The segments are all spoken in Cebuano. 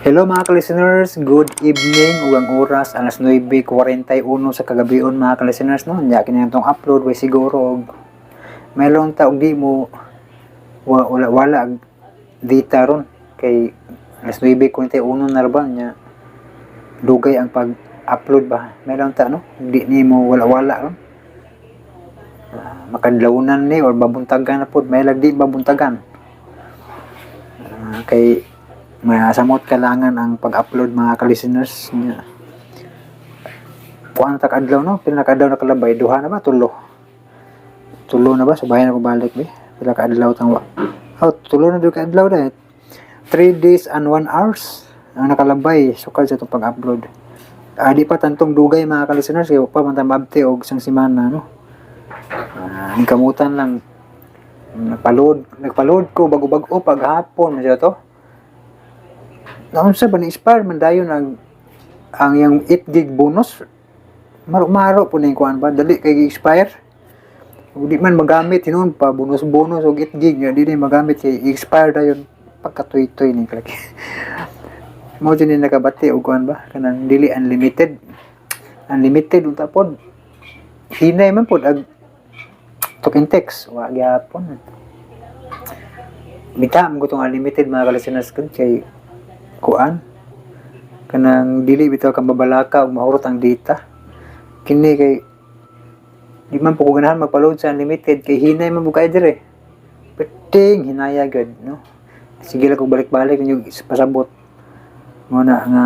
Hello, mga ka-listeners, good evening ug ang oras alas 9:41 sa kagabion, mga ka-listeners, no. Nya kini atong upload way siguro og mayroon ta og di mo wala wala ag data ron kay alas 9:41 na ra ba nya, dugay ang pag-upload ba. Mayroon ta, no, di nimo wala wala ron. Makadlawnan ni or babuntagan na pod, may lag di babuntagan. Kay masamot kalangan ang pag-upload, mga ka-listeners, nya. Kuan ta kadlaw, no? Pila ka adlaw nakalabay? Duha na ba? Tulo. Tulo na ba? Subahin ako balik be. Pila ka adlaw tang wa? Oh, tulo na ka adlaw na. 3 days and 1 hours ang nakalabay sukad sa itong pag-upload. Di pa tantong dugay, mga ka-listeners, kay wa pa man ta maabti og isang semana, no. Kamutan lang. Nagpa-load ko bago-bago paghapon siya to. Naunsa ba ni expire man dayon ang yang 8 gig bonus? Maro-maro po na yung kuan ba, dali kay expire. Ug di man magamit hinuon pa bonus bonus og 8 gig nga di na magamit kay expire dayon. Pagkatuy-tuy ni kalaki mo dyan ni nakabati og kuan ba, kanang dili unlimited. Unlimited unta pod, hinay man pod ag talk and text, wa gyapon. Bita mo gutong unlimited, mga ka-listeners kun, kay kuan kanang dili bitaw kang babalaka ug mahurot ang data. Kini kay di man po ko ganahan magpa-load sa unlimited kay hinay man po kay dire, perting hinaya gud, no. Sige lang kog balik-balik ninyo pasabot mo na nga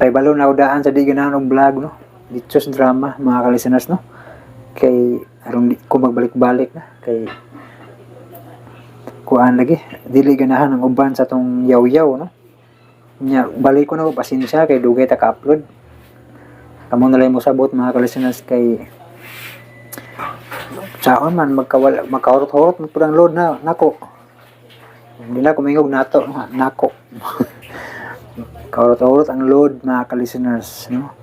pahibalo na ako daan sa di ganahan og vlog, no. Dichos drama, mga ka-listeners, no, kay aron di ko magbalik-balik na kay kuan lagi dili ganahan ang uban sa tong yaw-yaw, no. Nya balik ko na ko, pasensya kay dugay ta ka-upload. Kamo na lang mo sabot, mga ka-listeners, kay saon man magkawala, magkahurot-hurot man pud ang load na nako. Hindi na ko mingog nato, no? Nako, kahurot-hurot ang load, mga ka-listeners, no.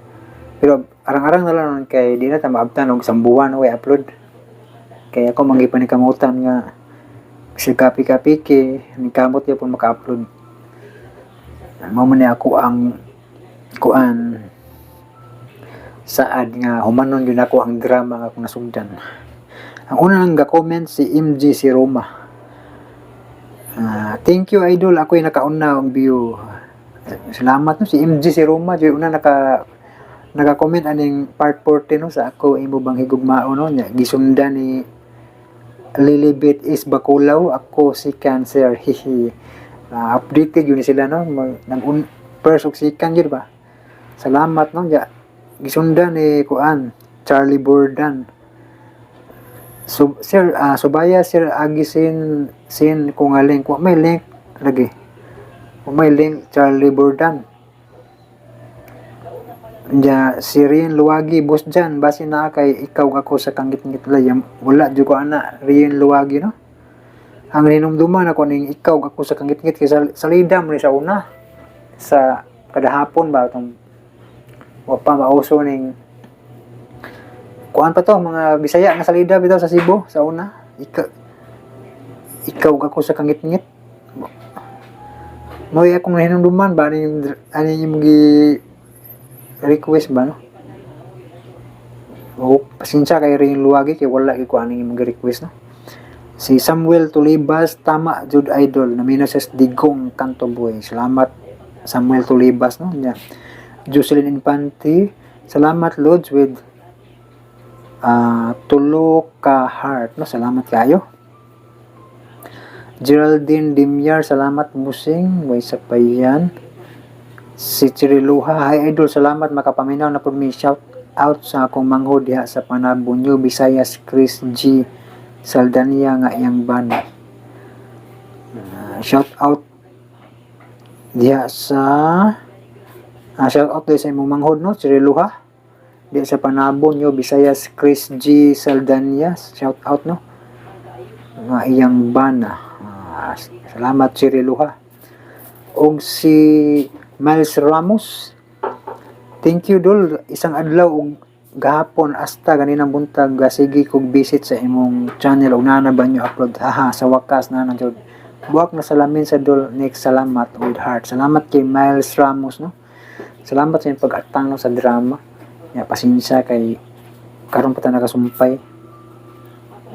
Pero arang-arang na lang nun kay di na ta maabtan og isang buwan way upload, kay ako manggipan ni kamutan nga si kapi-kapiki ni kamot yapon maka-upload. Mao man ni ako ang kuan saad nga humanon gyud ako ang drama nga akong nasugdan. Ang una nang ga-comment si MG si Roma. Thank you, idol, ako'y nakauna ang view. Salamat, no. Si MG si Roma jud una naka-comment aning part 40, no, sa Ako Imo Bang Higugmao, no. Nya gisundan ni Lilibet is Bakulaw, Ako si Cancer, hihi. Updated yun sila, no. Nag first ug second yun ba. Salamat, no. Ya, gisundan ni kuan Charlie Burdan. So, sir, subaya sir agisin sin kung nga link. Wa may link lagi. Wa may link, Charlie Burdan. Ya, si Rian Luwagi, boss dyan, base na kay Ikaw Ako sa Kangit-ngit layam. Wala jud ko ana, Rian Luwagi, no. Ang hinumduman ako ning Ikaw Ako sa Kangit-ngit kay salida mo ni sa una sa kadahapon ba, tong wa pa mauso ning kuan pa to, mga Bisaya nga salida bitaw sa Cebu sa una. Ikaw Ako sa Kangit-ngit mo akong hinumduman ba ning ani yung gi request ba, no. O pasensya kay Rian Luwagi kay wala gyud ko aning imong gi-request, no. Si Samuel Tulibas, tama jud idol, namina sa Digong Kanto Boy. Salamat, Samuel Tulibas, no. Nya. Jocelyn Infante, salamat Lods with tulo ka heart, no. Salamat kayo. Geraldine Dimyar, salamat musing, way sa payan. Si Chiriluha, hi idol, salamat makapaminaw na pud mi. Shout out sa akong manghod diha sa Panabo, New Visayas, Chris G. Saldania nga iyang bana. Shout out diha sa shout out diha sa imong manghod, no, Chiriluha. Diha sa Panabo, New Visayas, Chris G. Saldania, shout out, no. Nga iyang bana. Salamat, Chiriluha. Og si Miles Ramos. Thank you, dol. Isang adlaw og gahapon hasta ganinang buntag gasige kog visit sa imong channel og naa na ba nyo upload. Haha, sa wakas na na jud. Buwak na salamin sa dol next, salamat with heart. Salamat kay Miles Ramos, no. Salamat sa inyong pag-atang, no, sa drama. Ya, pasensya kay karon pa ta nakasumpay.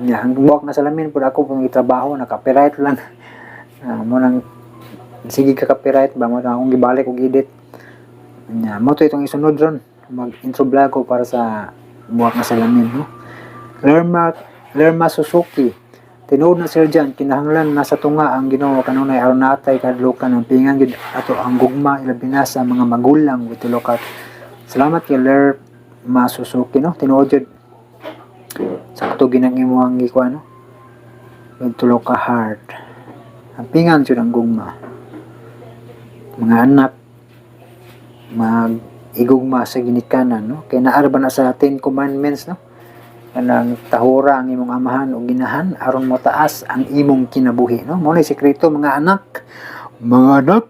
Ya, ang buwak na salamin pud ako pong trabaho, na copyright lang. Mo nang sige ka copyright ba mo na akong gibalik og edit. Nya, mo to itong isunod ron. Mag-intro vlog ko para sa buwak na salamin, no. Lerma Lerma Suzuki. Tinuod na, Sir John, kinahanglan nasa tunga ang Ginoo kanunay aron natay kahadlukan ang pingan gid ato ang gugma, ilabi na sa mga magulang, with tulo ka. Salamat kay Lerma Suzuki, no. Tinuod jud. Sakto ginang imo ang gikuan, no. With tulo ka heart. Ang pingan jud ang gugma. Mga anak mag igugma sa ginikanan, no, kay naa ra ba na sa Ten Commandments, no, kanang tahura ang imong amahan o ginahan aron motaas ang imong kinabuhi, no. Mao na sekreto, mga anak. Mga anak,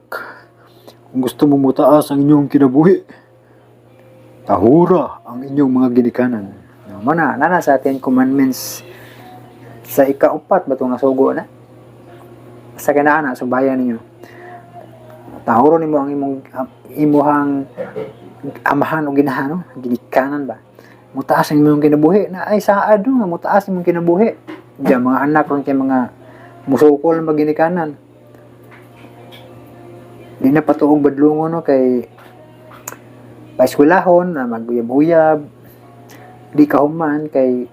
kung gusto mo motaas ang inyong kinabuhi, tahura ang inyong mga ginikanan, no. Mo na nana sa Ten Commandments, sa ikaupat ba nga sugo na sa kanana subayan ninyo, tahuro nimo ang imong imuhang amahan o ginahan, no, ginikanan ba, mutaas ang imong kinabuhi na ay saad, no, nga mutaas imong kinabuhi. Diyan mga anak ron kay mga musukol ang maginikanan, di na patuog badlongon, no, kay paeskwelahon na maguyab-uyab, di ka human kay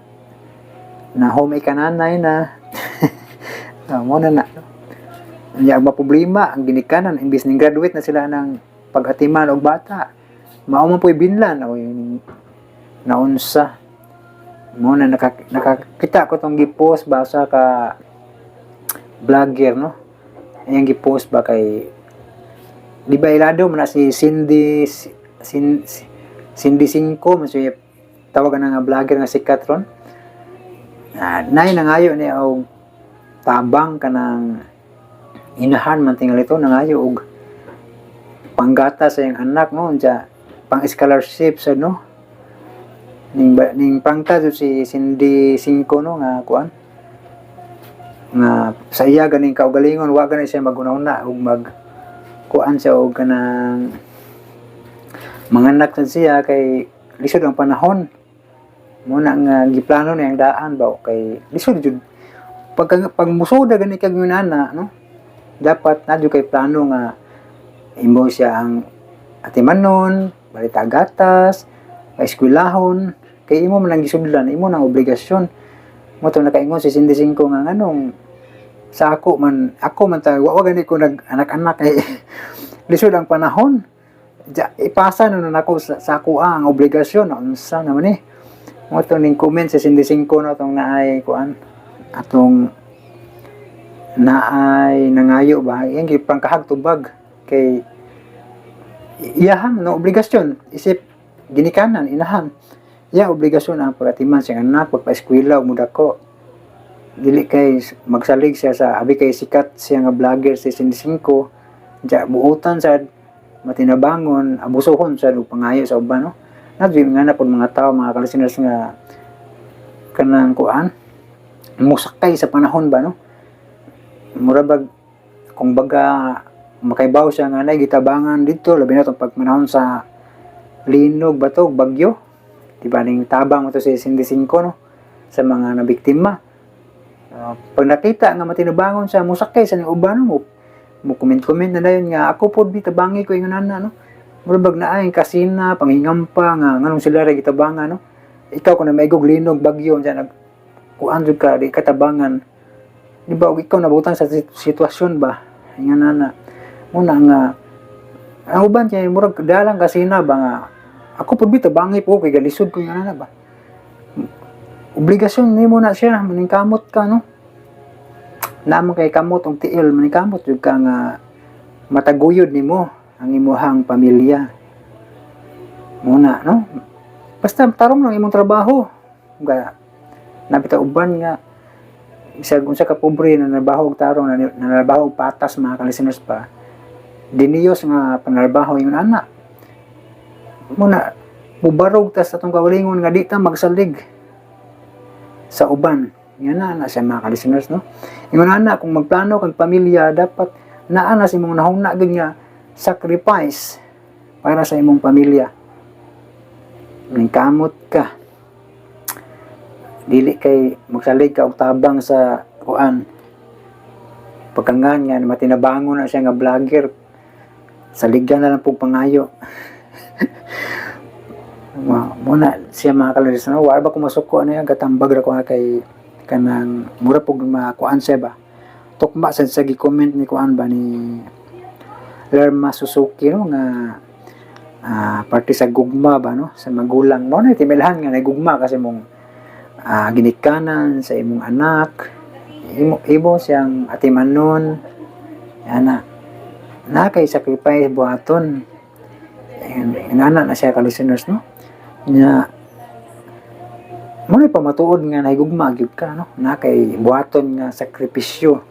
na home kananay na. Ah, mo na na, no? Nya ang maproblema ang ginikanan, imbis ning graduate na sila ng pag-atiman og bata, mao man po'y binlan o yung naunsa. Mo na nakakita ko tong gipost ba sa ka vlogger, no. Iyang gipost ba kay di ba ilado man na si Cindy Cindy Cinco man siya tawagan na nga vlogger nga sikat ron. Ah, nay nangayo niya og tabang kanang inahan man tingali to, nangayo og panggata sa iyang anak, no, unsa pang scholarship sa, no, ning pangta jud si Cindy Cinco, no, nga kuan nga sa iya ganing kaugalingon, wa gani siya maguna-una og mag kuan siya og kanang manganak sad siya kay lisod ang panahon. Mo na nga giplano niya ang daan ba kay lisod jud pag musuda gani kag nana, no. Dapat na jud kay plano nga imo siya ang atimanon, balita gatas, paeskwelahon, kay imo man ang gisudlan, imo nang obligasyon. Mo to nakaingon si Cindy Cinco nga nganong sa ako man, ako man ta wa gani ko nag anak-anak kay lisod ang panahon. Ja, ipasa na nun ako sa ako ang obligasyon, unsa naman eh. Mo to ning comment si Cindy Cinco, no, tong naay kuan atong naay nangayo ba iyang gipangkahag tubag kay iyahan no obligasyon isip ginikanan, inahan, iya obligasyon ang pagatiman sa anak, pagpaeskwela ug mudako, dili kay magsalig siya sa abi kay sikat siya nga vlogger si Cindy Cinco ja buotan sad matinabangon, abusuhon sad og pangayo sa uban, no. Nadyo nga na pud mga tao, mga ka-listeners, nga kanang kuan musakay sa panahon ba, no. Mura bag kung baga makaibaw siya nga nay gitabangan dito, labi na tong pagmanahon sa linog ba to, bagyo, di ba, ning tabang mo to si Cindy Cinco, no, sa mga nabiktima. Pag nakita nga matinabangon siya, musakay sa ning uban, no, mo comment-comment na dayon nga ako pod bitabangi ko ingon ana, no. Mura bag naay kasina panghingampa nga nganong sila ra gitabangan, no. Ikaw kung na maigog linog, bagyo unsa nag kuan jud ka, di katabangan, di ba, ug ikaw nabutan sa sitwasyon ba ingon ana. Muna nga ang uban kay murag dalang kasina ba nga ako pud bitabangi po kay galisod ko ingon ana ba. Obligasyon nimo na siya, maningkamot ka, no, naman kay kamot og tiil, maningkamot jud ka nga mataguyod nimo ang imuhang pamilya muna, no. Basta tarong lang imong trabaho ga nabita uban nga bisag unsa ka pobre na trabaho og tarong, na nanarbaho og patas, mga ka-listeners pa, diniyos nga panarbaho ingon ana. Muna mubarog ta sa atong kaugalingon nga di ta magsalig sa uban. Nga na na siya, mga ka-listeners, no? Ingon ana, kung magplano kag pamilya, dapat naa na sa imong nahuna gyud nga sacrifice para sa imong pamilya. Kamot ka. Dili kay magsalig ka og tabang sa kuan, pagkangan nga matinabangon na siya nga vlogger, saligan na lang pong pangayo. Muna siya, mga ka-listeners, no? Wala ba ko masuko ano yan, katambag ra ko nga kay kanang mura pug makuan siya ba, tukma sa gi-comment ni kuan ba, ni Lerma Suzuki, no, nga parte sa gugma ba, no, sa magulang mo na timilhan nga nagugma kasi mong ginikanan sa imong anak, imo imo siyang atimanon ana na kay sacrifice buhaton. Inana na siya, ka-listeners, no, nya mo na pamatuod nga nahigugma gyud ka, no, na kay buhaton nga sakripisyo,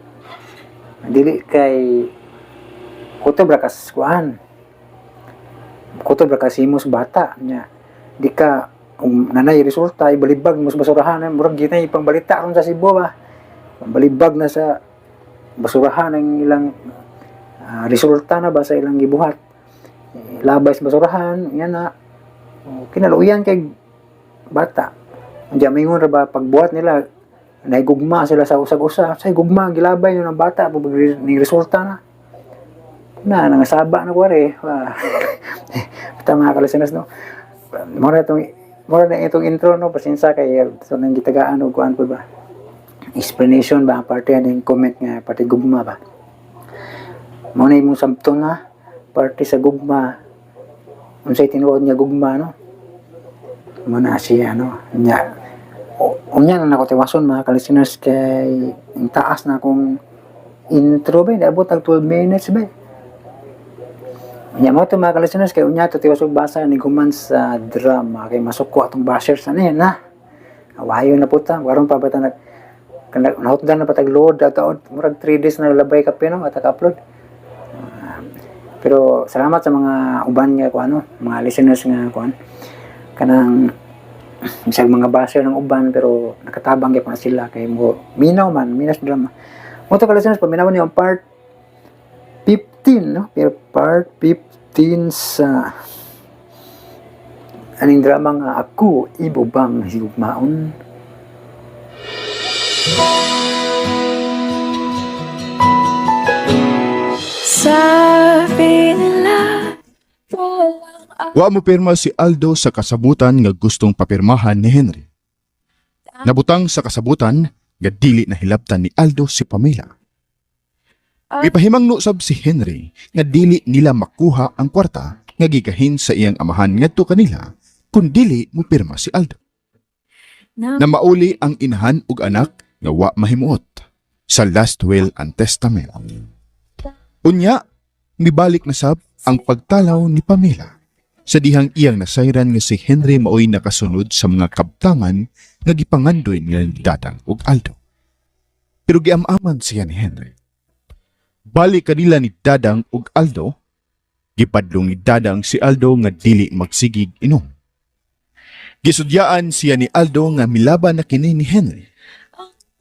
dili kay kutob ra kas kuan, kutob ra kas himos bata nya di ka kung nanay resulta ibalibag mo sa basurahan. Eh, murag gitay pangbalita ron sa Cebu ba, balibag na sa basurahan ang ilang resulta na ba sa ilang gibuhat. Eh, labay sa basurahan yan na. O, kinaluyan kay bata. Diya mingon ra ba, pagbuhat nila nahigugma sila sa usag-usa, sa gugma gilabay nyo ng bata pag ni resulta na na nangasaba na kuwari. Basta, mga ka-listeners, no, mura na itong intro, no. Pasensya kay so nang gitagaan og kuan po ba, explanation ba, parte aning comment nga parte gugma ba. Mo na imong sabton na parte sa gugma, unsay tinuod nga gugma, no. Mo na siya, no. Nya unya na nako tiwason, mga ka-listeners, kay ang taas na akong intro ba, naabot ang 12 minutes ba. Unya mo to, mga ka-listeners, kay unya to tiwas og basa ni guman sa drama kay masuko atong bashers ano yan na. Awayo na puta, karon pa ba ta nag kanang nahutdan na patag load ataod, murag 3 days na labay kape, no, at upload. Pero salamat sa mga uban nga kuan, no, mga listeners nga kuan kanang bisag mga basher ng uban, pero nakatabang gyud pa sila kay mo minaw man minas drama mo to, ka-listeners. Paminaw niyo ang part 15, no, pero part 15 sa aning drama nga Ako, Imo Bang Higugmaon? Sabi nila, walang Wa mo pirma si Aldo sa kasabutan nga gustong papirmahan ni Henry. Nabutang sa kasabutan nga dili na hilabtan ni Aldo si Pamela. Gipahimangno sab si Henry nga dili nila makuha ang kwarta nga gigahin sa iyang amahan ngadto kanila kung dili mo pirma si Aldo. Na Na mauli ang inahan ug anak nga wa mahimuot sa last will and testament. Unya, mibalik na sab ang pagtalaw ni Pamela sa dihang iyang nasayran nga si Henry maoy nakasunod sa mga kabtangan nga gipangandoy nila ni Dadang ug Aldo. Pero giam-aman siya ni Henry. Balik kanila ni Dadang ug Aldo, gipadlong ni Dadang si Aldo nga dili magsigig inom. Gisudyaan siya ni Aldo nga milaban na kini ni Henry.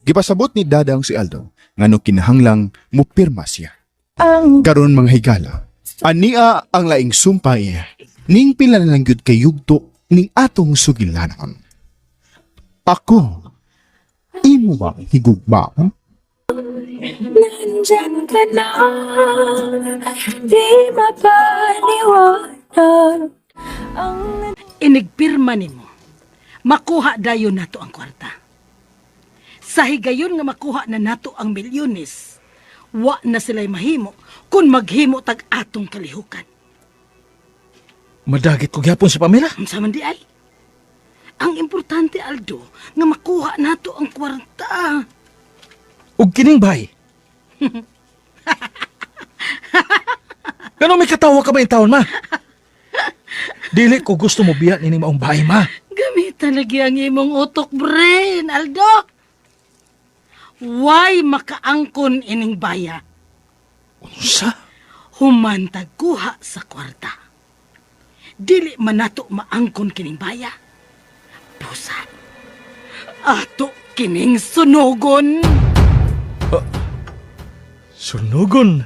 Gipasabot ni Dadang si Aldo ngano kinahanglang mupirma siya. Ang Karon, mga higala, ania ang laing sumpay ning pila na lang gyud kay yugto ning atong sugilanon. Ako, imo bang higugmaon? Nandyan ka na, di mapaliwanag ang Inigpirma nimo, makuha dayon nato ang kwarta. Sa higayon nga makuha na nato ang milyones, wa na sila'y mahimo kung maghimo tag atong kalihukan. Madagit ko gyapon si Pamela. Unsa man di ay? Ang importante, Aldo, nga makuha nato ang kwarta. Ug kining bay. Ngano may katawa ka ba yung taon, ma? Dili ko gusto mo biya nining maong bahay, ma. Gamitan lagi ang imong utok, brain, Aldo. Why makaangkon ining baya? Unsa? Human tagkuha sa kwarta. Dili man nato maangkon kining baya. Busa. Ato kining sunugon. Sunugon.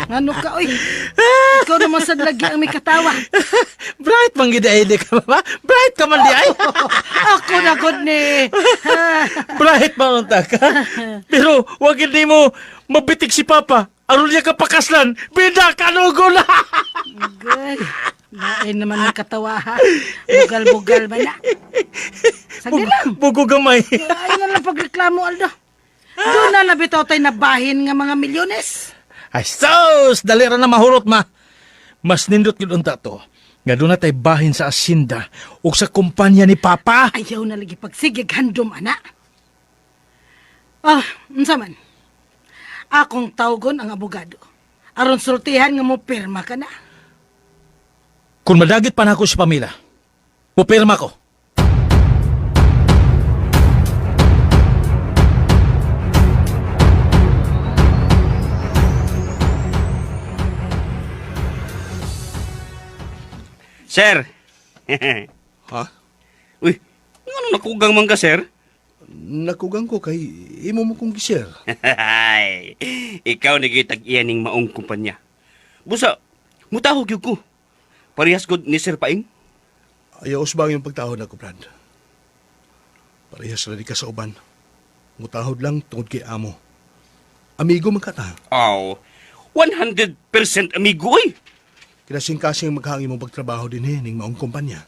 Ngano ka, oy? Ikaw naman sa lagi ang may katawa. Bright man gid ay di ka ba? Bright ka man di ay. Ako na gud ni. Bright man unta ka. Pero wag hindi mo mabitik si Papa. Aron niya ka pakaslan. Bida ka nugon. Gay. Lain naman ang katawa ha. Bugal-bugal ba na? Sagdi lang. Bugo gamay. Ay na lang pagreklamo, Aldo. Doon na nabitaw tayo nabahin nga mga milyones. Ay sus, dali ra na mahurot ma. Mas nindot gyud unta to. Nga doon na tay bahin sa asinda ug sa kumpanya ni Papa. Ayaw na lagi pagsigig handom, ana. Ah, unsa man? Akong tawgon ang abogado. Aron sultihan nga mo pirma ka na. Kung madagit pa nako si Pamela, pupirma ko. Sir. Ha? Uy, ano nakugang man ka, sir? Nakugang ko kay imo mo kong gisir. Ay, ikaw nagitag iyan ning maong kumpanya. Busa, mutahog yun ko. Parehas gud ni Sir Paing. Ayaw usbang yung pagtahod na ko, Brad. Parehas ra di ka sa uban. Mutahod lang tungod kay amo. Amigo man ka ta. Aw, 100% amigo, oy. Kinasing-kasing maghangin mong pagtrabaho din eh, ning maong kumpanya.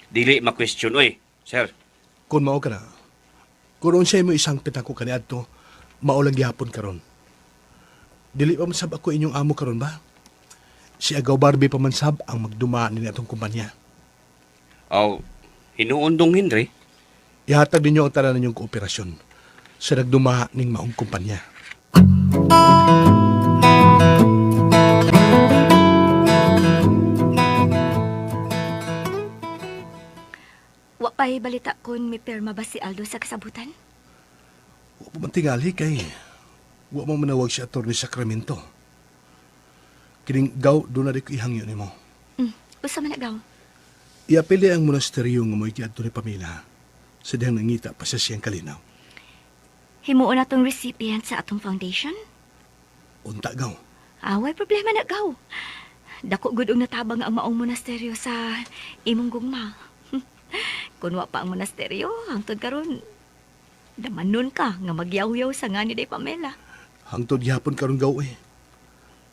Dili ma-question, oy. Sir, Kung mao ka na, kung unsay mo isang pitako kaniadto, mao lang gihapon karon. Dili pa man sab ako inyong amo karon ba? Si Agaw Barbie pa man sab ang magduma nini atong kumpanya. aw, hinuon dong Henry. Ihatag ninyo ang tanan ninyong kooperasyon sa nagduma ning maong kumpanya. Wa pa'y balita kun may pirma ba si Aldo sa kasabutan? Wa pa man tingali kay wa mo manawag si Atty. Sacramento. Kining gaw doon na di ko ihangyo nimo. Usa man na gaw. Iapili ang monasteryo nga mo'y giadto ni Pamela sa dihang nangita pa sa siyang kalinaw. Himuon atong recipient sa atong foundation? Unta gaw. Away problema na gaw. Dako gud og natabang ang maong monasteryo sa imong gugma. Kun wa pa ang monasteryo, hangtod karon damanon ka nga magyawyaw sa ngani day Pamela. Hangtod gihapon karon gaw eh.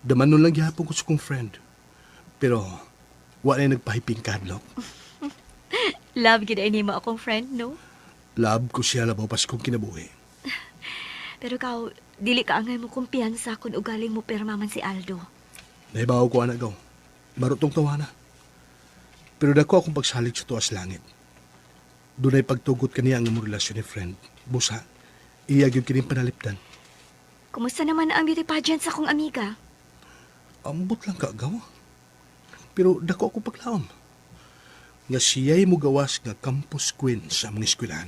Damanon lang gihapon ko sa kong friend. Pero wa na nagpahiping kadlok. Love gid ay nimo akong friend, no? Love ko siya labaw pas kong kinabuhi. Pero kaw, dili ka angay mo kumpiyansa kung ugaling mo pirma man si Aldo. Nahibaw ko anak gaw. Marutong tawana. Pero dako akong pagsalig sa tuas langit. Dunay pagtugot kaniya ang among relasyon ni friend. Busa, iya gyud kining panalipdan. Kumusta naman ang beauty pageant sa akong amiga? Ambot lang ka gaw. Pero dako akong paglaom. Nga siya'y mugawas nga campus queen sa among eskwelahan.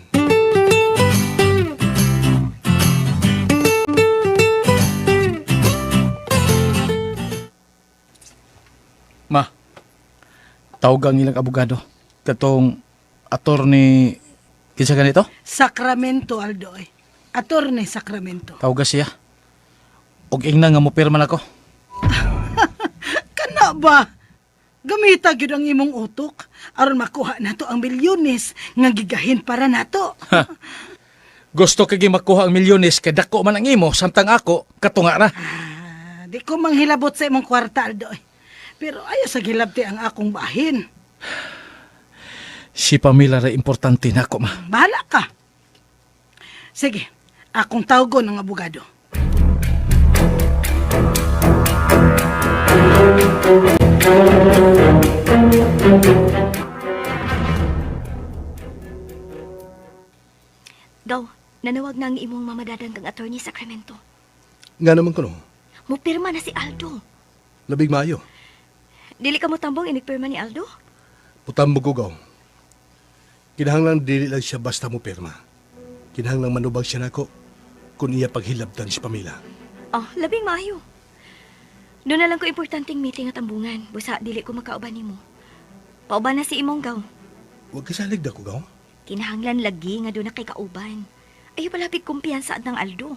Ma, tawag ang ilang abogado. Katong attorney, kinsa ganito? Sacramento, Aldo, oy. Attorney Sacramento. Tawag siya. Og ingna nga mopirma nako. Kana ba? Gamita gyud ang imong utok aron makuha nato ang milyones nga gigahin para nato. Gusto kay makuha ang milyones kay dako man ang imo samtang ako katunga ra. Ah, di ko manghilabot sa imong kwarta, Aldo. eh. Pero ayaw sa gilabti ang akong bahin. Si Pamela ra importante nako ma. Bahala ka. Sige, akong tawgon ang abogado. Gaw, nanawag na ang imong mamadadang kang attorney Sacramento. Nga naman kuno, Mo pirma na si Aldo. labig maayo. Dili ka mo tambong inigpirma ni Aldo? Putambog ko gaw. Kinahanglan dili lang siya basta mo pirma. Kinahanglan manubag siya nako kung iya paghilabtan si Pamela. Oh, labing maayo. Doon na lang ko importanteng meeting at ambungan. Busa, dili ko makauban nimo. Pauban na si imong gaw. Huwag ka salig dako gaw. Kinahanglan lagi nga doon na kay kauban. Ayo palapig kumpiyansa ng Aldo.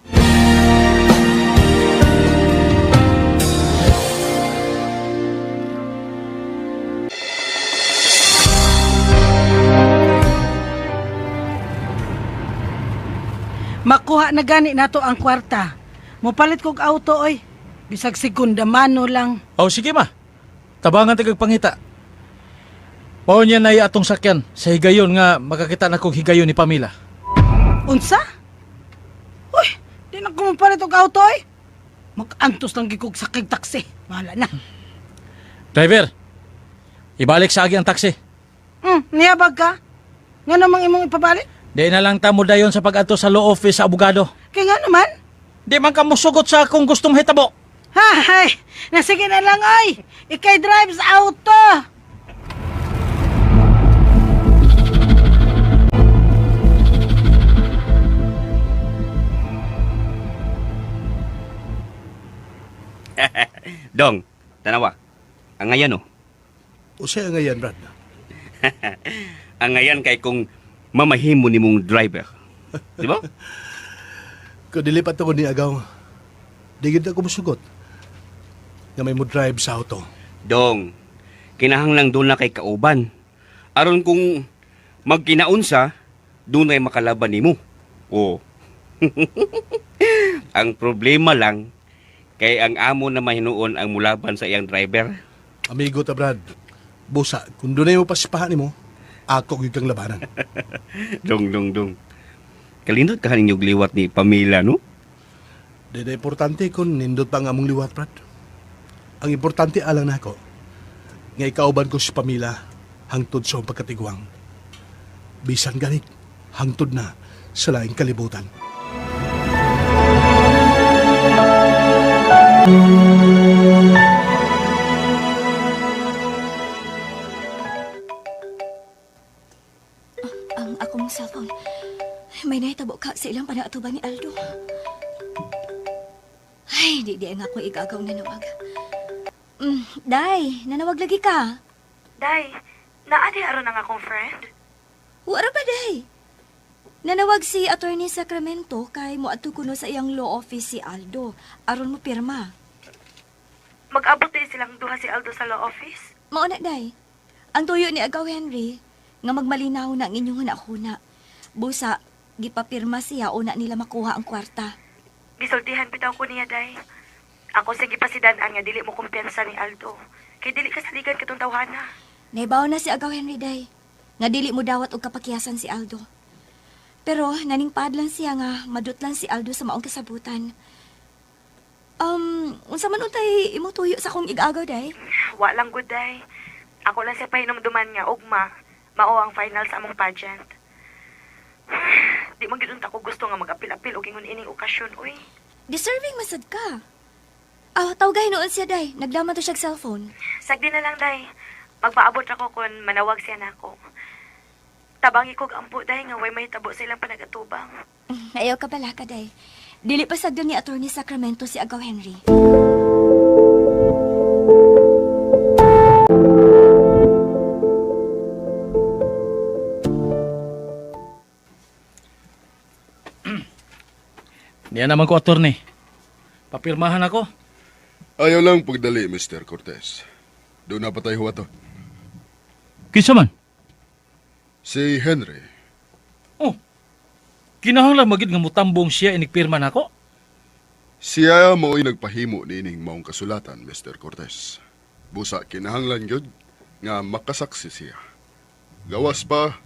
Makuha na gani nato ang kwarta. Mopalit kog auto oy. Bisag segunda mano lang. Oh, sige ma. Tabangan tagag pangita. Mao niya na atong sakyan sa higayon nga makakita na kog higayon ni Pamela. Unsa? Uy, di na ko mopalit og auto oy. Mag-antos lang gid kog sakay taxi. Bahala na. Driver, ibalik sa agi ang taxi. Niyabag ka? Nga namang imong ipabalik? Di na lang tamo dayon sa pag-adto sa law office sa abogado. Kay nga naman? Di man ka musugot sa akong gustong hitabo. Hay, nasige na lang ay. Ikay drives auto. Dong, tanawa. Ang ngayan oh. Unsay ang ngayan, Brad? Ang ngayan kay kung mamahimo nimong driver. Di ba? Kung dili pa to ni Agaw, di gid ako musugot. Nga may mo drive sa auto. Dong, kinahanglang doon na kay kauban. Aron kung magkinaunsa, doon ay makalaban nimo. Oo. Ang problema lang, kay ang amo na mahinuon ang mulaban sa iyang driver. Amigo ta, Brad. Busa, kung dunay mo pasipahan nimo, ako gyud kang labanan. Dong, dong, dong. Kalindot ka ninyong liwat ni Pamela, no? Di na importante kung nindot pa ang among liwat, Brad. Ang importante alang nako, nga ikauban ko si Pamela hangtod sa akong pagkatigwang. Bisan ganit, hangtod na sa laing kalibutan. Ang akong cellphone. May nahitabo ka sa ilang panaatuban ni Aldo. Ay, di di ang akong igagaw nanawag. Day, nanawag lagi ka. Day, naa di aron ang akong friend? Wara pa, day. Nanawag si Attorney Sacramento kay moadto kuno sa iyang law office si Aldo aron mo pirma. Mag-abot di silang duha si Aldo sa law office? Mao na, day. Ang tuyo ni Agaw Henry nga magmalinaw na ang inyong hunahuna. Busa, gipapirma siya una nila makuha ang kwarta. Gisultihan bitaw ko niya, Day. Ako sa gipasidan-an nga dili mo kumpiyansa ni Aldo. Kay dili ka saligan katong tawhana. Naibaw na si Agaw Henry Day. Nga dili mo dawat og kapakiyasan si Aldo. Pero naningpad lang siya nga madutlan si Aldo sa maong kasabutan. Unsa man untay imong tuyo sa akong igagaw day? Wa lang gud, Day. Ako lang siya pahinumduman nga ugma. Mao ang final sa among pageant. Di man gyud unta ko gusto nga mag-apil-apil og ingon ining okasyon, uy. Deserving masad ka. Ah, tawgahin noon siya day. Naglaman to siyag cellphone. Sagdi na lang, Day. Magpaabot ako kung manawag siya nako. Tabangi kog ampo, Day, nga way mahitabo sa ilang panagatubang. Ayaw ka pala ka, day. Dili pa sagdan ni Attorney Sacramento si Agaw Henry. Niya naman ko, attorney. Papirmahan ako. Ayaw lang pagdali, Mr. Cortez. Doon na patay ho ato. Kinsa man? Si Henry, Oh. Kinahanglan magid nga mutambong siya inigpirma nako. siya mao'y nagpahimo niining maong kasulatan, Mr. Cortez. Busa kinahanglan gyud nga makasaksi siya. Gawas pa,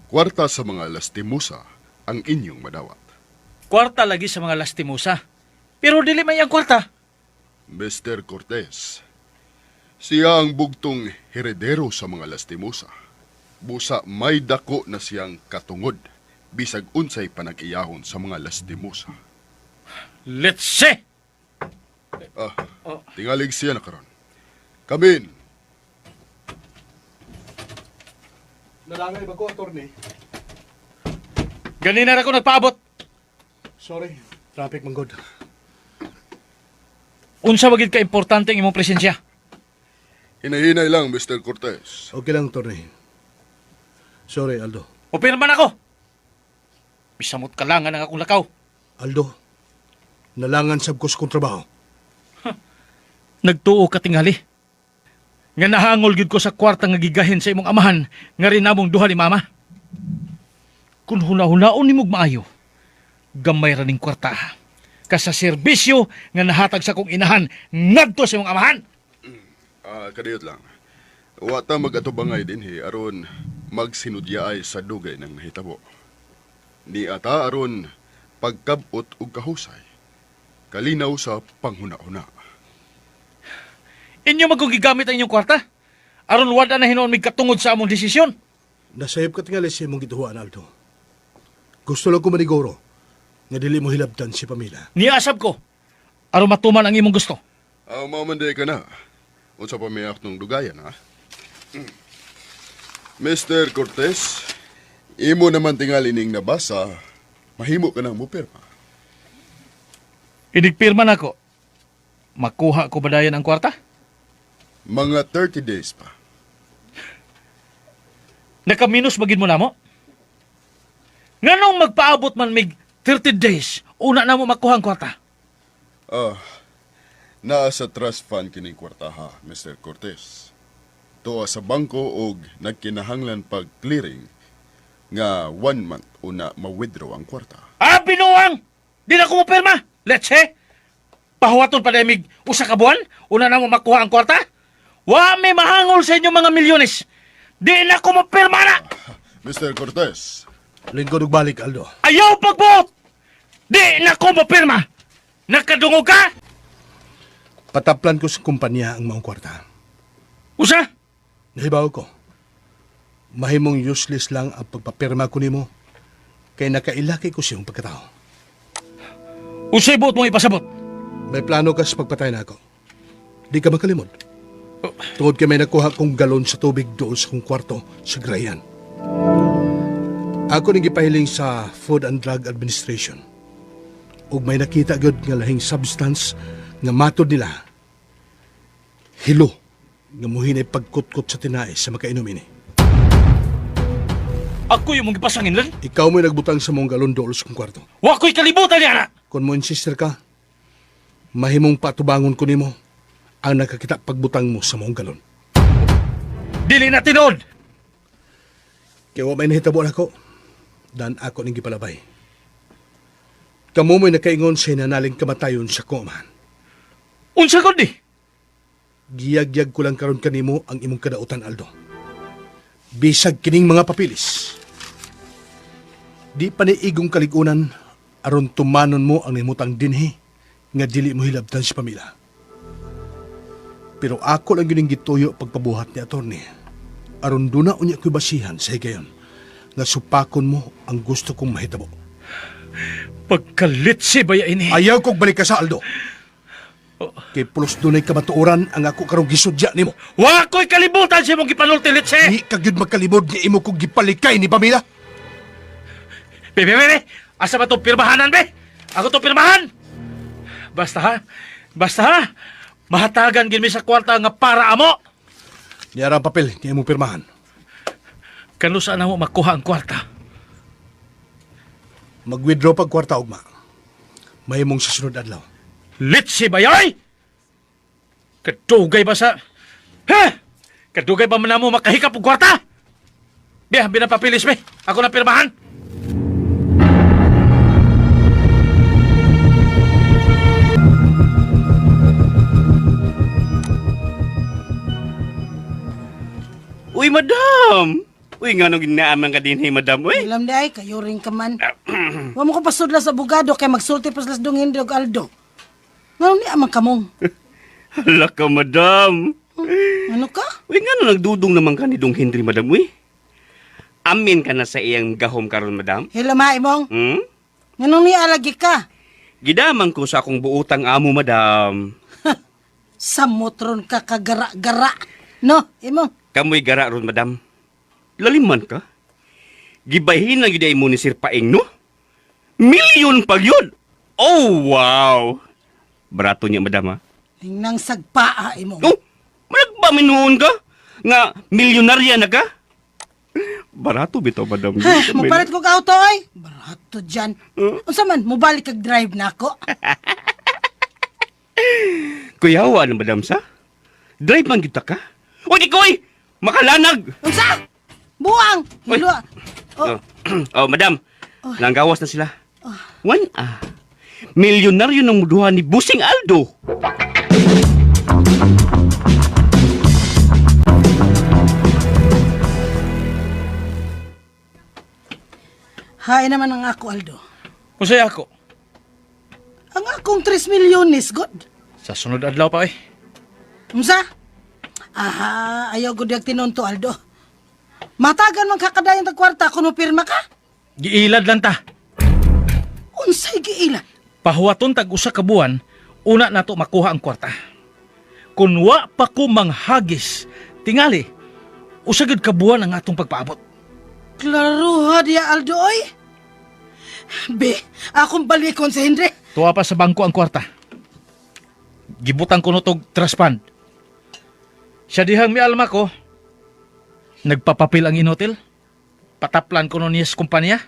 kwarta sa mga lastimosa ang inyong madawat. Kwarta lagi sa mga lastimosa. Pero dili may ang kwarta. Mr. Cortez, siya ang bugtong heredero sa mga lastimosa. Busa may dako na siyang katungod, bisag unsay panag-iyahon sa mga lastimosa. Let's see. Ah, tingalig siya na karon. Kamin, Narangay ba ko, attorney? Ganina ra ko nagpaabot. Sorry, traffic man god. Unsa magid ka importante ang imong presensya? Hinahinay lang, Mr. Cortez. Okay lang, Tony. Sorry, Aldo. Mupirma na ko. Bisamot ka lang ang akong lakaw. Aldo, nalangan sab ko sa kong trabaho. Nagtuo ka tingali. Nga nahangol gyud ko sa kwarta nga gigahin sa imong amahan nga rin namong duha ni mama. Kung huna-hunaon nimog maayo, gamay ra ning kwarta. Kasa serbisyo nga nahatag sa kong inahan ngadto sa imong amahan. Ah, kadiyot lang. Wa ta mag-atubangay dinhi aron magsinudyaay sa dugay ng nahitabo. Ni ata aron pagkabot og kahusay. Kalinaw sa panghuna-huna. Inyo magkong gigamit ang inyong kwarta. Aron wala na hinuon mig katungod sa among desisyon. Nasayop ka tingali sa imong gituhuan, Aldo. Gusto lang ko maniguro nga dili mo hilabtan si Pamela. Niasab ko aron matuman ang imong gusto. Ah, mamanday ka na. Unsa pa may nung dugayan, ha? Mr. Cortez, imo naman tingali ning nabasa, mahimo ka nang mupirma. Inigpirma nako. Makuha ko ba dayon ang kwarta? Mga 30 days pa. Nakaminus magin mo namo? Nganong magpaabot man mig 30 days, una na mo makuha ang kwarta. Ah, naa sa trust fund kining kwarta ha, Mr. Cortez. Tuwa sa bangko og nagkinahanglan pag clearing nga one month una ma-withdraw ang kwarta. Ah, binuang! Di na ko mo pirma! Let's he! Pahuwaton pa mig usa ka buwan, una na mo makuha ang kwarta? Wa may mahangol sa inyong mga milyones. Di na ko mo pirma na! Mr. Cortez, Lingkod og balik, Aldo. Ayaw pagbuot! Di na ko mo pirma! Nakadungog ka? Pataplan ko sa kumpanya ang maong kwarta. Usa? Nahibaw ko. Mahimong useless lang ang pagpapirma ko nimo kay nakailaki ko siyang pagkatao. Usay buot mong ipasabot. May plano ka sa pagpatay na ako. Di ka makalimod. Tungod kay may nakuha kong galon sa tubig doon sa kong kwarto sa Grayan. Ako ning gipahiling sa Food and Drug Administration. Ug may nakita gyud nga lahing substance nga matod nila hilo nga muhinay pagkutkot sa tinae sa makainom ini. Ako yung mong ipasangin lang. Ikaw mo'y nagbutang sa mong galon dool sa kong kwarto. Wa ko'y kalibutan niya na! Kung mo insister ka, mahimong patubangon ko nimo ang nakakita pagbutang mo sa mong galon. Dili na tinuod! Kaya wa may nahitabo nako, dan ako ning gipalabay. Kamo mo'y nakaingon sa hinanaling kamatayon sa kumahan. Unsa gud di? Giyagyag ko lang karon kanimo ang imong kadautan, Aldo. Bisag kining mga papilis. Di pa ni igong kaligunan aron tumanon mo ang nimutang dinhi nga dili mo hilabtan si pamilya. Pero ako lang yun ang gituyo pagpabuhat ni attorney. Aron duna unya ko'y basihan sa higayon nga supakon mo ang gusto kong mahitabo. Pagkalitsi ba ya ini? Ayaw kog balik ka sa Aldo. Kay pulos dunay kamatuoran ang ako karong gisudya nimo. Wa ko'y kalibutan sa imong gipanulti, Litsi! Di ka gyud magkalibod nga imo kog gipalikay ni Pamela. Be, be, be, be! Asa ba itong pirmahanan, be? Ako itong pirmahan! Basta ha? Basta ha? Mahatagan gid mi sa kwarta nga para amo! Niyara ang papel nga imong pirmahan. Kano saan mo makuha ang kwarta? Mag-withdraw pag kwarta ugma. Mahimong sa sunod adlaw. Litsi ba yay? Kadugay ba sa... Ha? Kadugay ba man mo makahikap og kwarta? Be, binapapilis be. Ako na pirmahan. Uy, madam! Uy, nga nung ginaaman ka din, hey, madam, uy. Alam di ay, kayo rin ka man. Wa mo ko pasudla sa abogado kay magsulti pa sila sa dong Henry ug Aldo. Ngano ni amang kamong? Hala ka, madam. Ano ka? Uy, nga nung nagdudong naman ka ni Dong Henry, madam, uy. Amin ka na sa iyang gahom karon, madam. Hila ma imong. Hmm? Ngano ni alagi ka? Gidaman ko sa akong buotang amo, madam. Samotron ka kagara-gara. No, imong. Kamoy gara ron, madam. Laliman ka. Gibahin lang yun ay mo ni Sir Paeng, no? Milyon pag yun! Oh, wow! Barato niya, madam, ha? Ningnang sagpaa imong. Oh, managba minuon ka? Nga milyonarya na ka? Barato bitaw, madam. Ha, mupalit ko ka auto ay. Barato dyan. Unsa man, mubalik kag drive na ako. Kuyawa na, madam, sa? Drive man kita ka? O di koy! Makalanag! Unsa? Buang! Oy. Hilo. Oh. Oh, oh madam. Nanggawas na sila. Wan ah. Milyonaryo ng muduha ni Busing Aldo. Hain naman ang ako, Aldo. Unsay ako? Ang akong 3 milyones, god. Sa sunod adlaw pa eh. Unsa? Aha, ayaw gud yung tinunto, Aldo. Matagan man kakadayon tag kwarta kung mopirma ka. Giilad lang ta. Unsay giila? Pahuwaton tag usa ka buwan, una nato makuha ang kwarta. Kun wa pa ko manghagis, tingali, usa gyud ka buwan ang atong pagpaabot. Klaruha diya, Aldo, oy. Be, akong balikon sa Henry. Tuwa pa sa bangko ang kwarta. Gibutan ko no tog trust fund. Siya dihang mialma ko, nagpapapil ang inotel. Pataplan ko no niya sa kumpanya.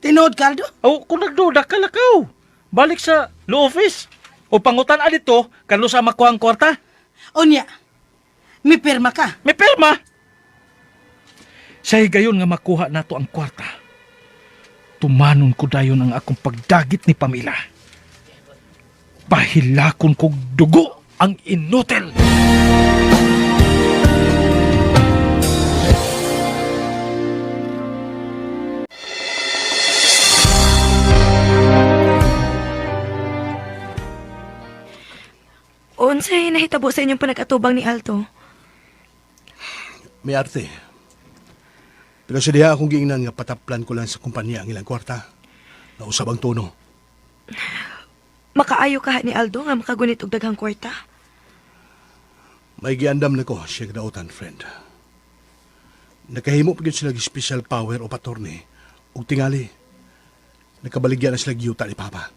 Tinuod ka, Aldo? O kung nagduda ka lakaw, balik sa law office. O pangutan adito, kano sa makuha ang kwarta. Unya, mi pirma ka. May perma. Sa higayon nga makuha nato ang kwarta. Tumanon ko dayon ang akong pagdagit ni Pamela. Pahilakon kog dugo ang inotel. Unsay nahitabo sa inyong panag-atubang ni Aldo? May arte. Pero sa diha akong giingnan nga pataplan ko lang sa kumpanya ang ilang kwarta. Nausab ang tono. Makaayo ka ni Aldo nga makagunit og daghang kwarta. May giandam na ko siya kadautan, friend. Nakahimo pa gyud sila og special power o attorney ug tingali. Nakabaligya na sila giyuta ni Papa.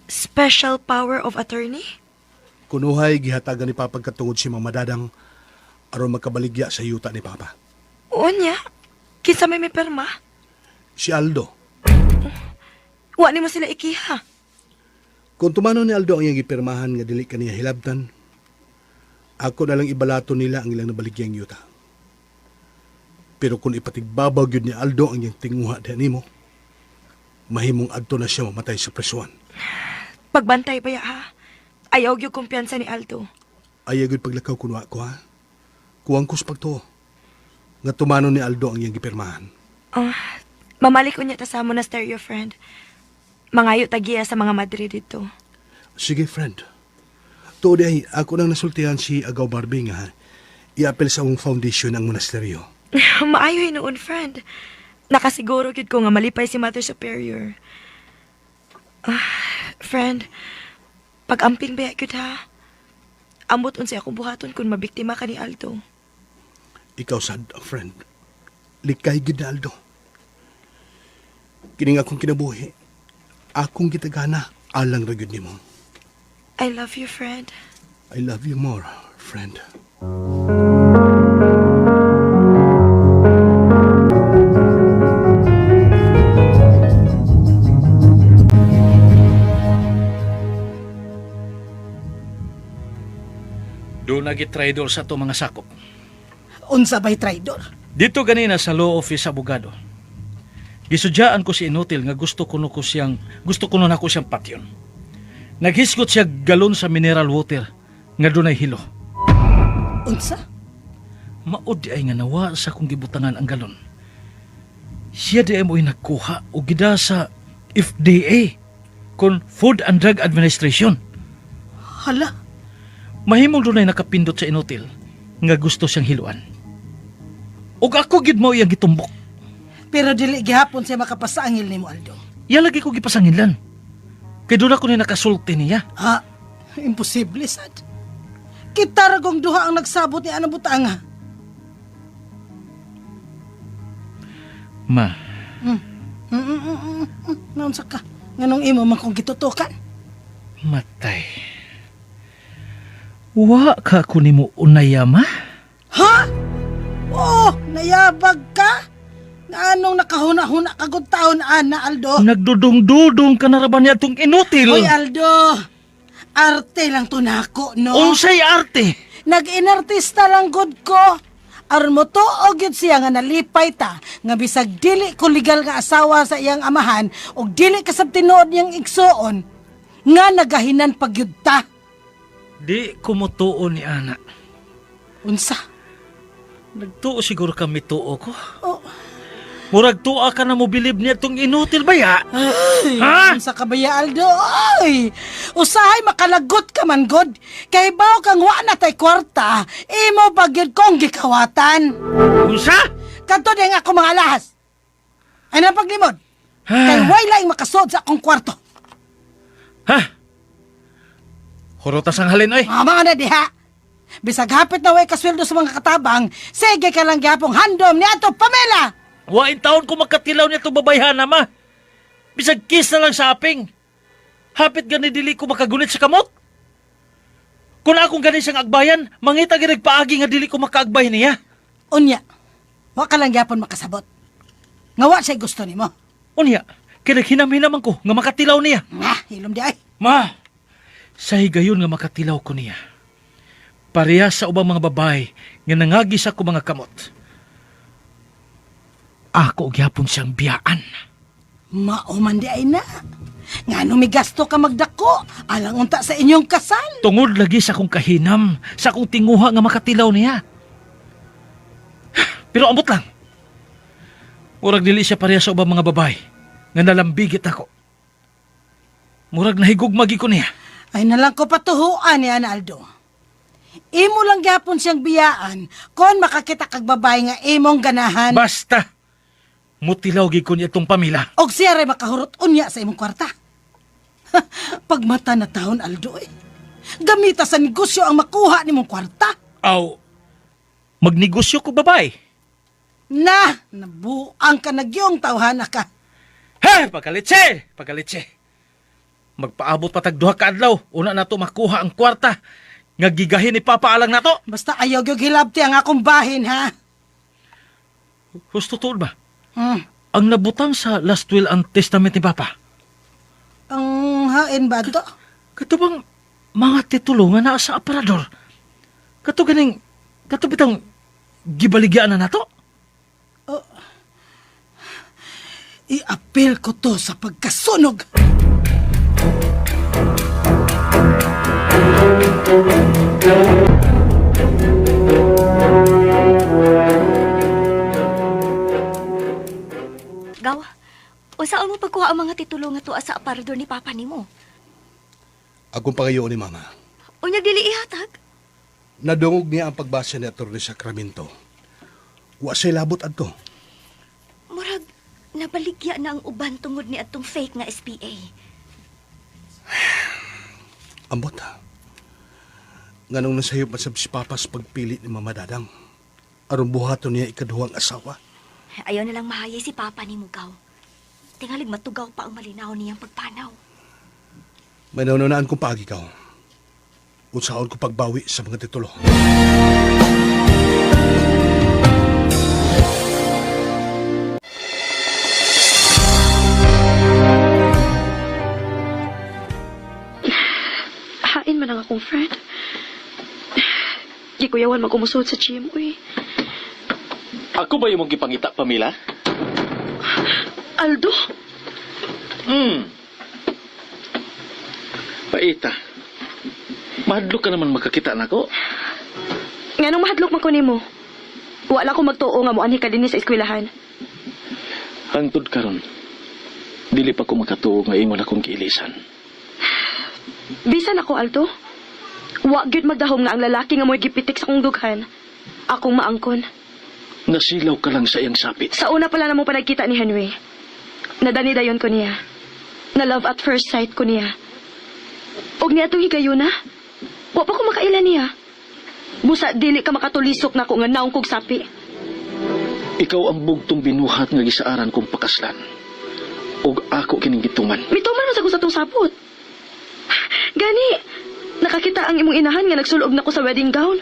Special power of attorney? Kunuhay gihatagan ni Papa katungod si Mama Dadang aron makabaligya sa yuta ni Papa. Unya, kinsa may pirma? Si Aldo. Wa nimo sila ikiha. Kung tumano ni Aldo ang iyang gipirmahan nga dili kaniya hilabtan, ako na lang ibalato nila ang ilang nabaligyang yuta. Pero kung ipatigbabaw gyud ni Aldo ang iyang tinguha diha nimo, mahimong adto na siya mamatay sa presuan. Pagbantay ba ya ha? Ayaw gyud kumpiyansa ni Aldo. Ayaw gyud paglakaw kun wa ko ha. Kuwang ko sa pagtuo. Nga tumano ni Aldo ang iyang gipirmahan. Ah, mamalik unya ta sa monasteryo, friend. Mangayo tagiya sa mga madre dito. Sige, friend. Tuod ay ako nang nasultihan si Agaw Barbie nga iapel sa among foundation ang monasteryo. Maayo hinuon, friend. Nakasiguro gyud ko nga malipay si Mother Superior. Ah, friend, pag-amping ba gyud ha? Ambot unsay akong buhaton kung mabiktima ka ni Aldo. Ikaw sad, friend. Likay gid na, Aldo. Kining akong kinabuhi. Akong gitagana alang ra gyud nimo. I love you, friend. I love you more, friend. Doon nagi-traidor sa to mga sakop. Unsa bay traidor? Dito ganina sa law office abogado. Gisudyaan ko si Inutil nga gusto kuno ko siyang gusto kuno nako siyang patyon. Naghisgot siya galon sa mineral water nga dunay hilo. Unsa? Maod di ay nga nawa sa kong gibutangan ang galon. Siya di ay mo'y nagkuha o gida sa FDA kon Food and Drug Administration. Hala, Mahimong dunay nakapindot sa inutil nga gusto siyang hiluan. Ug ako gid mo iyang gitumbok. pero dili gihapon siya makapasaangil nimo, Aldo. Iya lagi ko gipasanginlan. Kay doon ako ni nakasulti niya. Ha? Imposible, sad. Kita ra kong duha ang nagsabot ni anang butanga. Ma, Naunsa ka? Nganong imo man kong gitutukan? matay. Wa ka ko nimo unaya, ma. Ha? Oh, nayabag ka? Nga anong nakahuna-huna kagud taon, ana, Aldo? Nagdudong-dudong ka na ra ba niya itong inutil? Hoy, Aldo. Arte lang to nako, no? Unsay arte? Nag-inartista lang gud ko. Aron mo tuo gyud siya nga nalipay ta nga bisag dili ko legal nga asawa sa iyang amahan ug dili kasab tinuod niyang igsuon nga nagahinan pagyud ta. Di kumutuo ni ana. Unsa? Nagtuo siguro kami tuo ko. Oh. Murag tuwa ka na mo bilib niya itong inutil ba ya? Ay, Ha? unsa ka ba ya, Aldo? Ay, usahay makalagot ka man god. Kay baw kang wa na tay kwarta, imo pa gyud kong gikawatan. Unsa? Kadto di ang ako mga alahas. Ay na paglimod. Kay way laing makasuod sa akong kwarto. Ha? Hurutas ang halin oy. Mama na diha. Bisag hapit na way kasweldo sa mga katabang, sige ka lang gyapong handom ni ato Pamela. Wain taon ko makatilaw niya itong babayhana ma. Bisag kiss na lang sa aping. Hapit gani dili ko makagunit sa kamot. Kung akong gani siyang agbayan, mangita gani paagi nga dili ko makaagbay niya. Unya, wa ka lang gyapon makasabot. Nga wa siya gusto nimo. Unya, kaya naghinam-hinaman ko nga makatilaw niya. Nga, hilom di ay. Ma, sa higayon nga makatilaw ko niya. Pareha sa ubang mga babae nga nangagi sa ko mga kamot. Ako gyapon siyang biyaan. Mao man di ay na. Nga migasto ka magdako, alang unta sa inyong kasal. Tungod lagi sa akong kahinam, sa akong tinguha nga makatilaw niya. Pero ambot lang. Murag dili siya pareha sa ubang mga babae nga nalambigit ako. Murag nahigugmagi ko niya. Ay nalang ko patuhuan ni Ana Aldo. Imo lang gyapon siyang biyaan kon makakita kag babae nga imong ganahan. Basta mutilaw gid ko niya itong pamilya. Og siya ray makahurot unya sa imong kwarta. Pagmata na taon, Aldo eh. Gamita sa negosyo ang makuha nimong kwarta. Aw, magnegosyo ko babae. Na, nabuang ka nagyong tawhana ka. He, pagkalitse, pagkalitse. Magpaabot pa tag duha ka adlaw, una nato makuha ang kwarta nga gigahin ni Papa alang nato. Basta ayaw gyud hilabti ang akong bahin, ha? Husto tuod ba? Hmm. Ang nabutang sa last will and testament ni Papa. Ang hain ba to? Kato bang mga titulo nga naa sa aparador? Kato ganing, kato bitang gibaligyan na nato? I-appeal ko to sa pagkasunog. Gaw, unsaon mo pagkuha ang mga titulo nga tuwa sa aparador ni Papa nimo? Akong pangayoon ni Mama. Unyag dili ihatag. Nadungog niya ang pagbasa ni Atty. Sacramento. Wa siya labot adto. Murag nabaligya na ang uban tungod ni atong fake nga SPA. Ambot ha. Nganong nasayop man sab si Papa sa pagpili ni Mama Dadang. Aron buhaton niya ikaduhang asawa. Ayaw na lang mahayay si Papa ni Mugaw. Tingalig matugaw pa ang malinaw niyang pagpanaw. May naununaan kong paagi ka. Unsaon ko pagbawi sa mga titulo. Hain man ang akong friend. Gikuyawan magkumusod sa gym, uy. Ako ba yung mong gipangita, Pamela? Aldo? Paita. Mahadlok ka naman magkakita nako. Nga nung mahadlok man ko nimo. Wala ko magtuo nga moanhi ka dinhi sa eskwelahan. Hangtod karon, dili pa ko makatuo nga ingon akong giilisan. Bisan ako, Aldo. Wa gyud magdahom nga ang lalaki nga mo'y gipitik sa akong dughan. Akong maangkon. Nasilaw ka lang sa iyang sapit. Sa una pala na mo pa nagkita ni Henry. Nadani dayon ko niya. Na love at first sight ko niya. Og niya itong higayuna. Wa pa ko makaila niya. Busa dili ka makatulisok na ko nga naong kog sapi. Ikaw ang bugtong binuhat nga gisaaran kong pakaslan. Og ako kining gituman. Mituman man sa ko sa tong sapot. Gani, nakakita ang imong inahan nga nagsulob na ko sa wedding gown.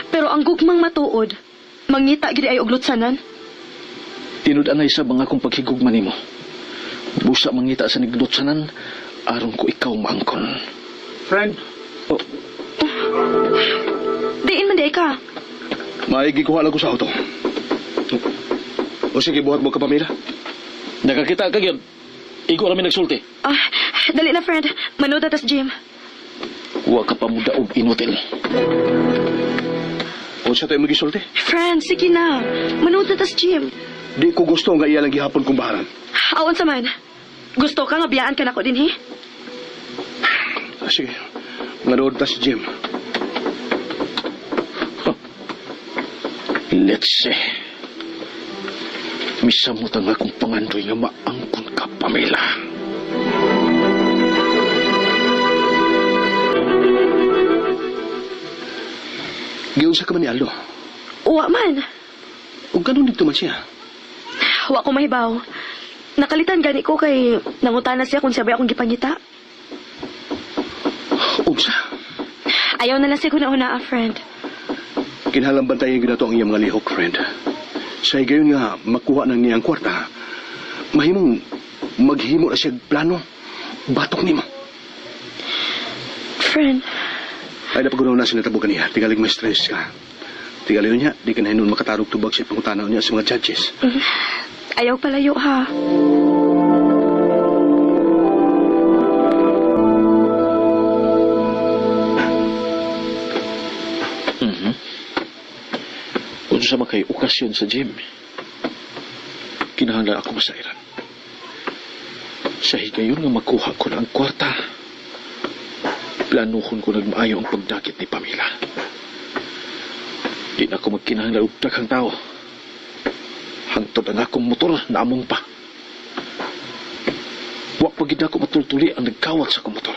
Pero ang gugmang matuod, mangita gid ay og lutsanan. Tinud-anay sa mga akong paghigugma nimo. Busa mangita sa niglutsanan aron ko ikaw maangkon. Friend, Oh, Diin man di ay ka. maigi kuha lang ko sa auto. O sige, buhat mo ka, Pamela. Nakakita ka gyud. Igo ra mi nagsulti. Ah, dali na friend, manood ta tas gym. Wa ka pa mudaog inutil. O siya tayo magisulti. Friend, sige na. Manood na tas gym. Di ko gusto nga iya lang gihapon kong baharan. Aon sa man. Gusto ka nga biyaan ka nako dinhi? Ah, sige, manood ta si Jim. Let's see. Misamot ang akong pangandoy nga maangkon ka, Pamela. Giunsa ka man ni Aldo. Wa man. O ganun dito man siya. Wa ko mahibaw. Nakalitan gani ko kay nangutana siya kung sabay akong gipangita. Unsa? Ayaw na lang siya kuna-una, ah, friend. Kinahanglan bantayan gyud nato ang iyang mga lihok, friend. Sa higayon nga makuha na niya ang kwarta, mahimong maghimo na siya og plano. Batok nimo. Friend, Ay napagunaw na sinatabo kaniya. Tingalig may stress ka. Tingali niya, di ka na hinon makatarog tubag sa pangutanaw niya sa mga judges. ayaw palayo ha. Mhm. Unsa man kay okasyon sa gym. Kinahanglan ako masairan. Sa higayon nga makuha ko na ang kwarta. Planuhon ko nagmaayo ang pagdakit ni Pamela. Di na ako magkinahanglan og daghang tao. Hangtod ang akong motor naamong pa. Wa pa gid ako matultuli ang nagkawat sa akong motor.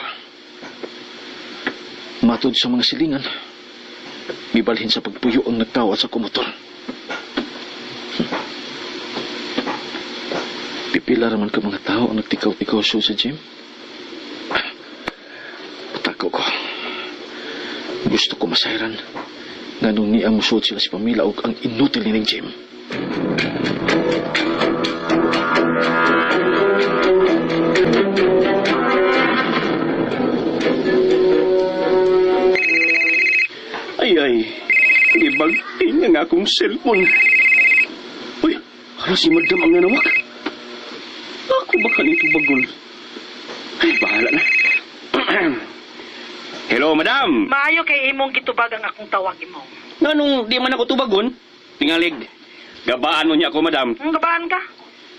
Matod sa mga silingan, gibalhin sa pagpuyo ang nagkawat sa akong motor. Pipila raman ka mga tao ang nagtikaw-tikaw siya sa gym. Patakaw ko. Gusto ko masayran. Nga nung niya musuot sila si Pamela og ang inutil nining gym. Ay ay, gibagting ang akong cellphone. Uy, hala si madam ang nanawag. Ako ba kanito bagol? Ay, bahala na. Hello, madam. Maayo kay imong gitubag ang akong tawag imong. Nganong di man ako tubagon? Tingalig, gabaan mo niya ako, madam. Ang gabaan ka?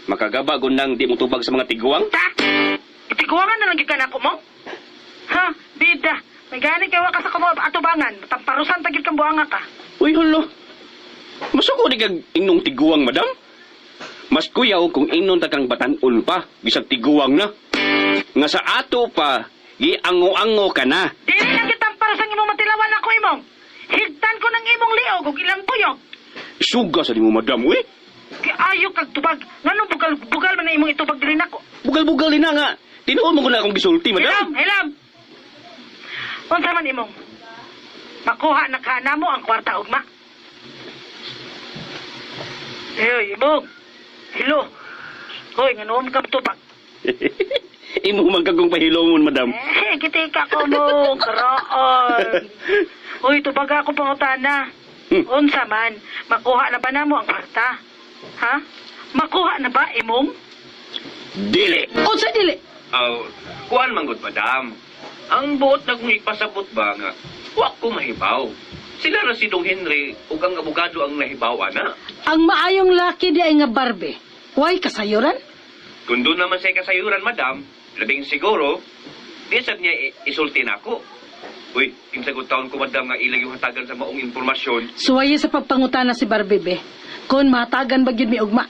Makagaba nang di mo tubag sa mga tiguang. Ta! Itiguangan na lang gyud ka nako mo. Ha, bida. May gani kay wa ka sa kumo atubangan. Tamparusan ta gyud kang buanga ka. Uy, hulo. Masuko di kag ingnong tiguang, madam. Mas kuyaw kung ingnon ta kang batanon pa, bisag tiguang na. Nga sa ato pa, giango-ango ka na. Dili lang gyud tamparusan imong matilawan ako imong. Higtan ko ng imong liog ug ilang buyog. Suga sa nimo, madam, uy. Kay ayo kag tubag. Nganong bugal bugal man na imong itubag dili nako. Bugal-bugal din na nga. Tinuon mo ko na akong gisulti, Hilam, madam. hilam. Unsa man imong? Makuha na ka namo ang kwarta ugma. Hey, imong. Hilo. Hoy, ngano ka tubag? Imo man kagong pahilomon, madam. Eh, kitika ko mo, karoon. Uy, tubaga ako pangutana. Unsa man, makuha na ba namo ang kwarta? Ha? Makuha na ba imong? Dili. Unsa dili? Aw, kuan man gud madam. Ang buot na kong ipasabot ba nga, wa ko mahibaw. Sila ra si Dong Henry ug ang abogado ang nahibaw ana. Ang maayong laki di ay nga barbe. Way kasayuran? Kung doon naman sa kasayuran madam, labing siguro, di sad niya isulti nako. Uy, kinsa gud taon ko madam nga ilag yung hatagan sa maong impormasyon. Suwaye sa pagpangutana si Barbie be. Kung matagan ba gyud mi ugma.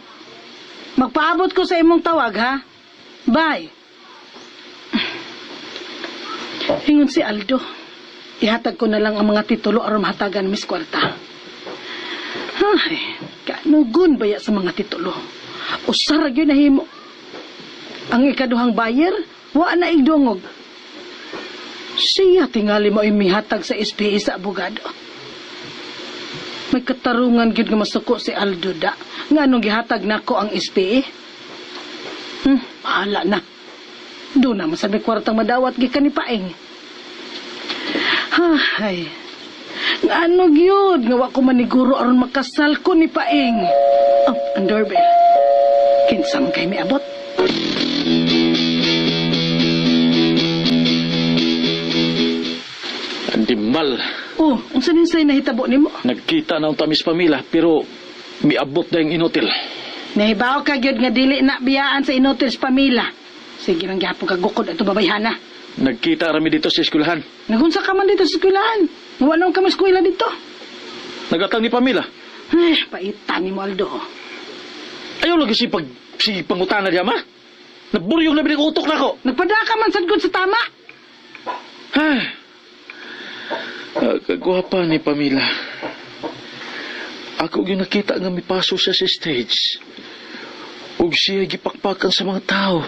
Magpaabot ko sa imong tawag ha. Bye. Ingon si Aldo. Ihatag ko na lang ang mga titulo aron mahatagan mis kwarta. Ay, kanugon baya sa mga titulo. Usara gyud nahimo. Ang ikaduhang buyer, wa na igdungog. Siya tingali mo mihatag sa SPA sa abogado. May katarungan gyud nga masuko si Aldo da. Nga anong gihatag nako ang SPA? Bahala na. Doon na masabi kwartang madawat gikan ni Paeng. Hay. Nga ano gyud nga wa ko maniguro aron makasal ko ni Paeng. Oh, ang doorbell. Kinsa man kay miabot? Andimal, Oh, unsa nin say nahitabo nimo? nagkita na unta Miss Pamela pero miabot na yung inutil. Nahibaw ka gyud nga dili na biyaan sa inutil sa pamilya. Sige lang gyapon ka gukod ato babayhana. Nagkita rami dito sa eskwelahan. Nagunsa ka man dito sa eskwelahan. Wala nang kami eskwela dito. Nagatang ni Pamela. Ay, paitan ni mo Aldo. Ayaw lagi si pag si pangutana diya ma. Naburyong na binig utok na ko. Nagpadaka man sad gud sa tama. Ha. Ah, kagwapa ni Pamela. Ako gyud nakita nga mipaso siya sa stage. Ug siya gipakpakan sa mga tao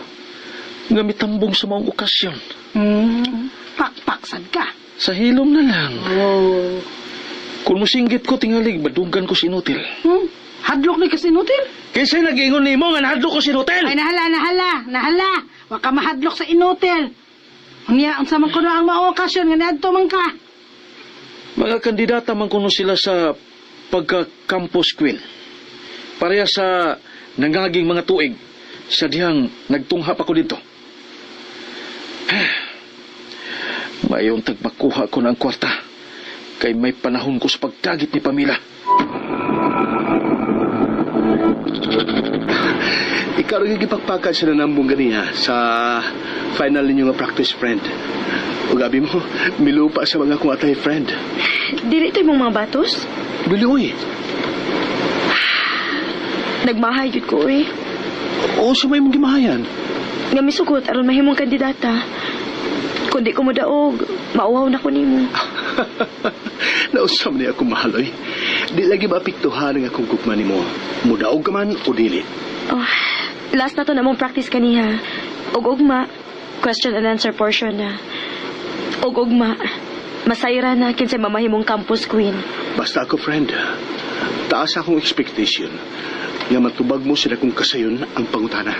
nga mitambong sa maong okasyon. Pakpak sad ka. Sa hilom na lang. Oh. Kung musinggit ko tingalig, madunggan ko si inutil. Hadlok ni kasi inutil. Kaysa nag-ingon nimo nga nahadlok ko si inutil. Ay nahala, nahala, nahala. Wa ka mahadlok sa inutil. Unya, unsa man kuno ang maong okasyon nga niadto man ka. Mga kandidata man kuno sila sa pagka-campus queen. Pareha sa nangaging mga tuig sa dihang nagtunghap ako dito. Mayon tagmakuha ko na ang kwarta kay may panahon ko sa pagdagit ni Pamela. Ikaw rin gipagpakan sila nambong ganiha sa final ninyo nga practice, friend. O gabi mo, milupa sa mga kung atay, friend. Dili to imong mga batos? Dili, uy. Nagmahay gyud ko eh. Oo, sa may mong gimahayan. Nga misugot aron mahimong kandidata. Kundi ko modaog, mauwaw na ko nimo. Nausam niya akong mahal, oy. Di lagi maapektuhan ang akong gugma nimo. Mudaog ka man o dili. Oh, last na to namong practice kaniha. Og ugma, question and answer portion na. Og ugma, masayra na kinsay mamahimong campus queen. Basta ako, friend. Taas akong expectation nga matubag mo sila kung kasayon ang pangutana.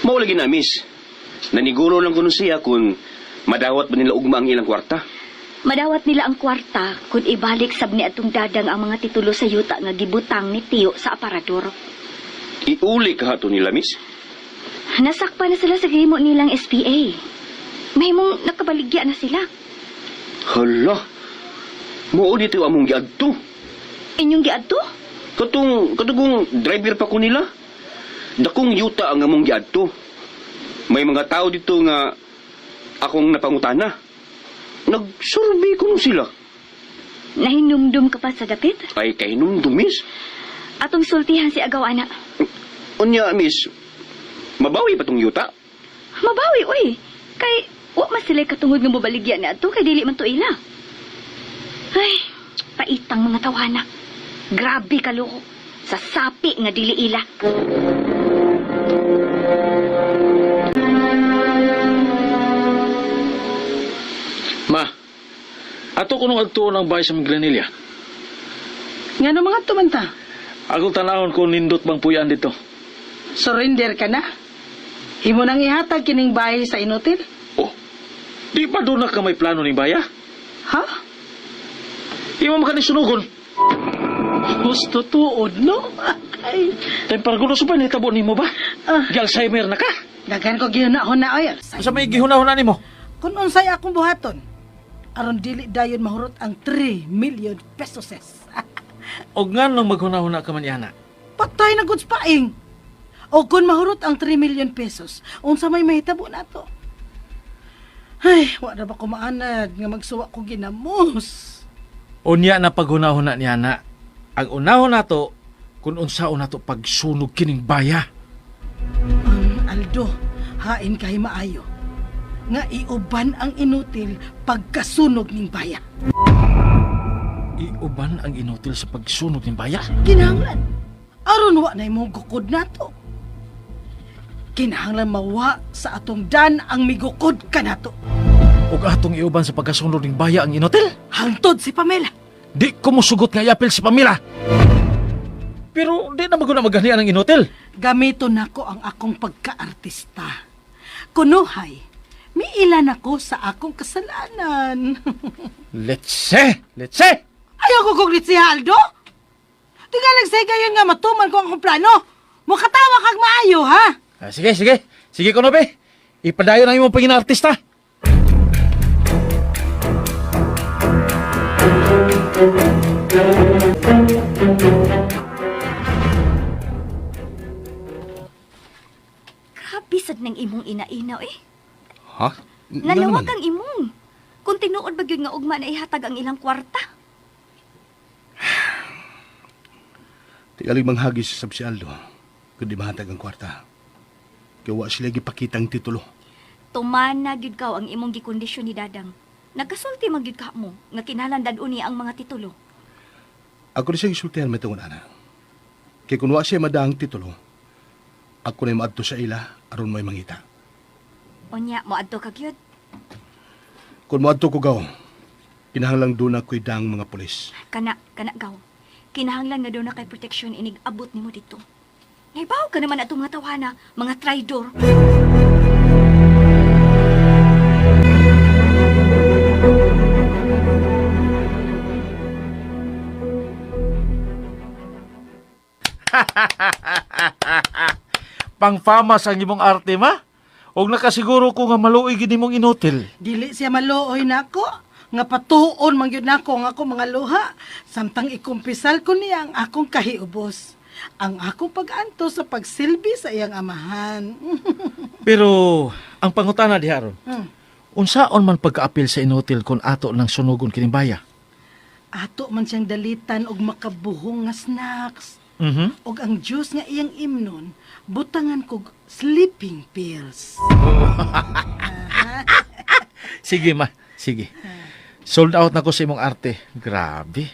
Mao lagi na, miss. Naniguro lang kuno siya kung madawat ba nila ugma ang ilang kwarta. Madawat nila ang kwarta kung ibalik sab ni atong dadang ang mga titulo sa yuta nga gibutang ni Tiyo sa aparador. Iuli ka hato nila, miss. Nasakpa na sila sa gihimo nilang SPA. Mahimong nakabaligya na sila. Hala. Mao dito among giadto. Inyong giadto? Katong katong driver pa ko nila. Dakong yuta ang among giadto. May mga tao dito nga akong napangutana. Nagsurvey ko sila. Nahinumdum ka pa sa dapit? Ay kahinumdum, miss. Atong sultihan si Agaw ana. Unya, miss. Mabawi pa tong yuta. Mabawi oy. Kay wa man sila katungod nga mobaligya na adto kay dili man to ila. Ay, paitang mga tawana. Grabe kaloko. Sa sapi nga dili ila. Ma, ato ko nung agtuon ang bahay sa Miglanilla. Nga no mga tumanta? Akong tanahon ko nindot bang puyan dito. Surrender ka na. Imo nang ihatag kining bahay sa inutil? Oh, di ba doon na ka may plano ni baya? Ha? Di mo makanisunugon. Gusto tuod, no? Ay, Temparagulo sa pa, nitabo nimo ba? Ah. Alzheimer na ka? daghan ko gihuna-huna oy. Sa may gihuna-huna nimo? Kung unsay akong buhaton, aron dili dayon mahurot ang 3 million pesos. Og nganong maghuna-huna ka man yana? Patay na goods paing. O kung mahurot ang 3 million pesos, unsa may mahitabo nato? Ay, wa na ba ko maanad nga magsuwa ko ginamos. Unya na paghuna-huna niya na. Ang unahon nato kung unsaon nato pagsunog kining baya. Ang Aldo, hain kay maayo. Nga iuban ang inutil pagkasunog ning baya. Iuban ang inutil sa pagsunog ning baya. Kinahanglan. Aron wa na imong gukod nato. Kinahanglan mawa sa atong dan ang migukod kanato. Ug atong iuban sa pagkasunod ning baya ang inotel. Hangtod si Pamela. Di ko mosugot nga iapil si Pamela. Pero di na maguna maganian ang inotel. Gamito nako ang akong pagkaartista. Kunuhay, miilan ako sa akong kasalanan. Let's see! Let's see! Ayaw ko kong si Aldo. Tingalag sa gayon nga matuman ko ang akong plano. Mukatawa kag maayo, ha? Ah, sige, sige. Sige, Kunobe. Ipadayon ang imong pagina-artista. Grabe sad ng imong inainaw eh. Ha? Nalawag ang imong. Kung tinuod ba gyud nga ugma na ihatag ang ilang kwarta. Tigalig manghagis sa si Aldo. Kundi mahatag ang kwarta. Kaya wa sila gipakitang titulo. Tumana gyud kaw ang imong gikondisyon ni Dadang. Nagkasulti man gyud ka mo nga kinahanglan dad-on niya ang mga titulo. Ako rin siya gisultihan may tungod ana. Kaya kung wa siya madaang titulo, ako na maadto sa ila aron mo'y mangita. Unya moadto ka gyud. Kung moadto ko gaw, kinahanglang doon ako'y daang mga pulis. Kana kana gaw. Kinahanglan nga doon na kay protection inig abot nimo dito. Naibaw ka naman atong mga tawhana, mga traidor. Pangfamas ang imong arte, ma. Og nakasiguro ko nga maluoy gid imong inotel. Dili siya maluoy nako. Nga patuon man gyud nako ang akong mga luha. Samtang ikumpisal ko niya ang akong kahiubos. Ang akong pag-anto sa pagsilbi sa iyang amahan. Pero ang pangutana diha ron, Hmm. unsaon man pagkaapil sa inotel kung ato nang sunugon kining baya? Ato man siyang dalitan og makabuhong nga snacks. Mhm. Og ang juice nga iyang imnon, butangan kog sleeping pills. Sige ma, sige. Sold out na ko sa imong arte. Grabe.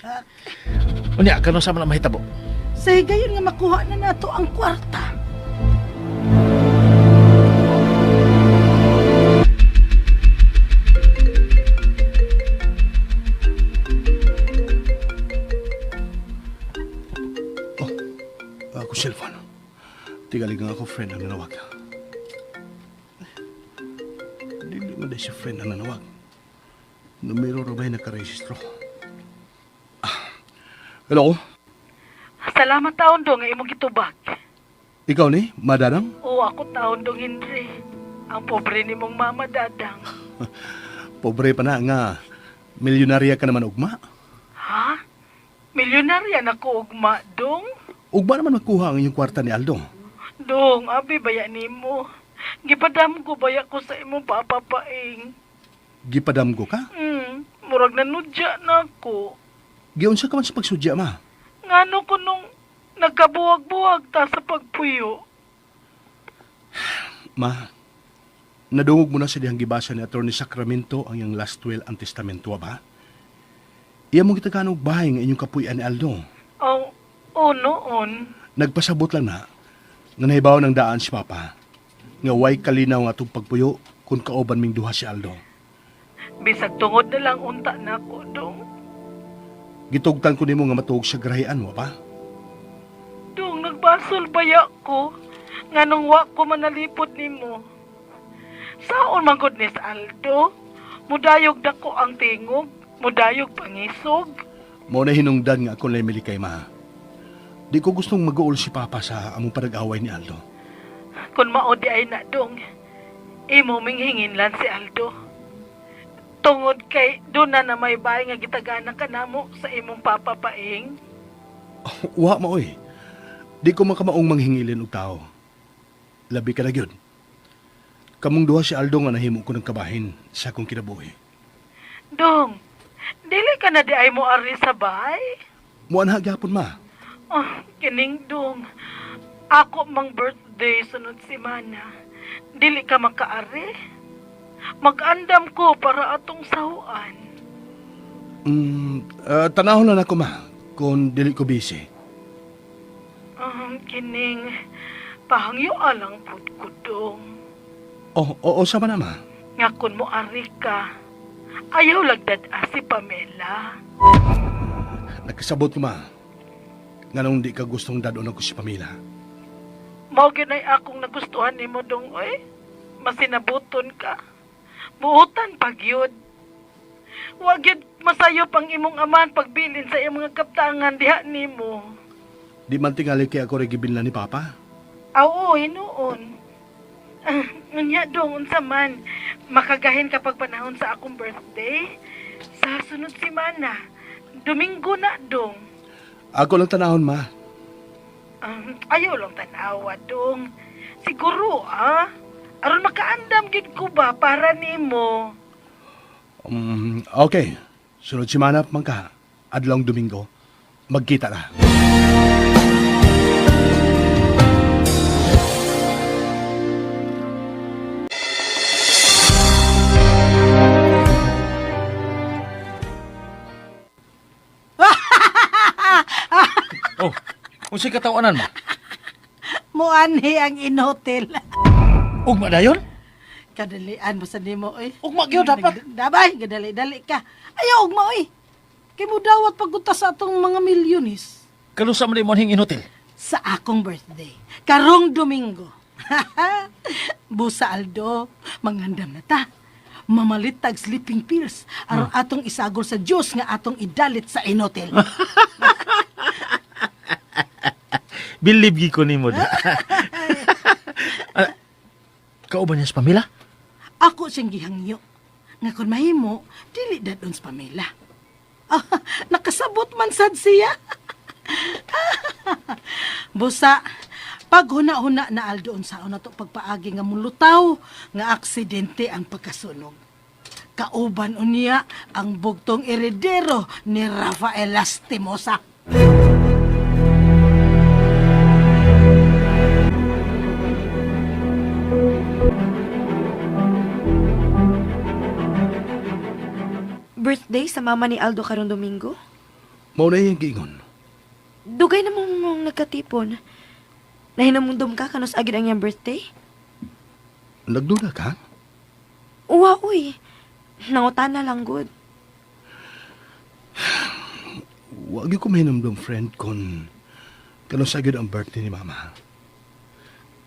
Unya, kano sa man ang mahitabo? Sa higayon nga makuha na nato ang kwarta. Ako cellphone. Tigalig nga ako friend ang nanawag. Dili man dahil si friend ang nanawag. Numero ra ba'y nakarehistro? Ah, hello? Salamat taon do nga imong gitubag. Ikaw ni, Madanang? O ako taon dong Henry. Ang pobre ni mong mama dadang. Pobre pa na nga. Milyonarya ka naman ugma. Ha? Milyonarya na ko ugma dong? Ugma naman makuha ang inyong kwarta ni Aldo. Dong, abi baya nimo. Gipadam ko baya ko sa imong papapaing. Gipadamgo ka? Murag nanudya na ako. Giunsa ka man sa pagsudya, ma. Ngano ko nung nagkabuwag-buwag ta sa pagpuyo. Ma, nadungog mo na sa dihang gibasa ni Atty. Sacramento ang iyang last will and testamento, ba? Iya mong gitagaan og bahay nga inyong kapuy-an ni Aldo. Oh, oh noon. Nagpasabot lang na nga nahibaw ng daan si Papa nga way kalinaw nga atong pagpuyo kung kauban ming duha si Aldo. Bisag tungod na lang unta na ako, dong. Gitugtan ko nimo nga matuog sa grahian mo ba? Dong, nagbasol baya ko. Nganong wa ko manalipod nimo. Saon man gud ni sa Aldo? Mudayog dako ang tingog, mudayog pangisog. Mao na hinungdan nga ako na kay ma. Di ko gustong mag-uol si Papa sa among panag-away ni Aldo. Kun mao di ay na dong, imo minghingin lang si Aldo. Tungod kay doon na na may bahay nga gitagana ka namo sa imong papapaing. Wa maoy. Di ko makamaong manghingilin og tao. Labi ka na gyud. Kamong duha si Aldo nga nahimo ko ng kabahin sa akong kinabuhi. Dong, dili ka na di ay mo ari sa bahay? Muanha gyapon ma. Oh, kining dong. Ako mang birthday sunod semana. Dili ka makaari. Mag-andam ko para atong sahuan. Tanahon lang ako ma kung dili ko busy. Kining, Pahangyo alang pud ko dong. Oh, oo, sama na ma. Nga kun mo ari ka, ayaw lagdad-a si Pamela. Nagkasabot ko ma. Nganong di ka gustong dadon ako si Pamela. Mao gyud ay akong nagustuhan nimo dong oy. Masinabuton ka. Buotan pag yun. Wa gyud masayop ang imong amahan pagbilin sa iyang mga kaptangan diha nimo. Di man tingali kay ako regibin ni Papa. Aw, hinuon. Ah, unya dong, unsa man. Makagahin kapag panahon sa akong birthday. Sa sunod semana, Domingo na dong. Ako lang tanahon ma. Ayaw lang tanawa dong. Siguro ah. Aron makaandam gid ko ba para nimo. Okay. Sunod semana man ka. Adlong Domingo. Magkita na. Oh, unsay katawanan ma? Muanhi ang inotel. Ugma dayon? Kadalian mo sa nimo oy. Ugma gyud dapat. Dabay, gadali-dali ka. Ayaw ugma oy. Kay mo dawat paggunta sa atong mga milyonis. Kalusa man mo anhing inotel. Sa akong birthday. Karong Domingo. Busa Aldo, mangandam na ta. Mamalit tag sleeping pills aron atong isagol sa Dios nga atong idalit sa inotel. Believe gi ko nimo da. Ah, kauban niya sa pamilya? Ako siyang gihangyo. Nga kung mahimo, dili dadon sa pamela. Ah, nakasabot man sad siya. Busa, pag huna-huna na Aldo unsaon na to pagpaagi nga mulutaw nga aksidente ang pagkasunog. Kauban unya ang bugtong eredero ni Rafael Lastimosa. Birthday sa mama ni Aldo karong Domingo? Mao na iyang giingon. Dugay na mong mong nagkatipon. Nahinamundom ka kanus agid ang iyang birthday? Nagduda ka? Uwa, uy. Nangutana lang good. Wag ko mahinamdom friend kon kanus agad ang birthday ni Mama.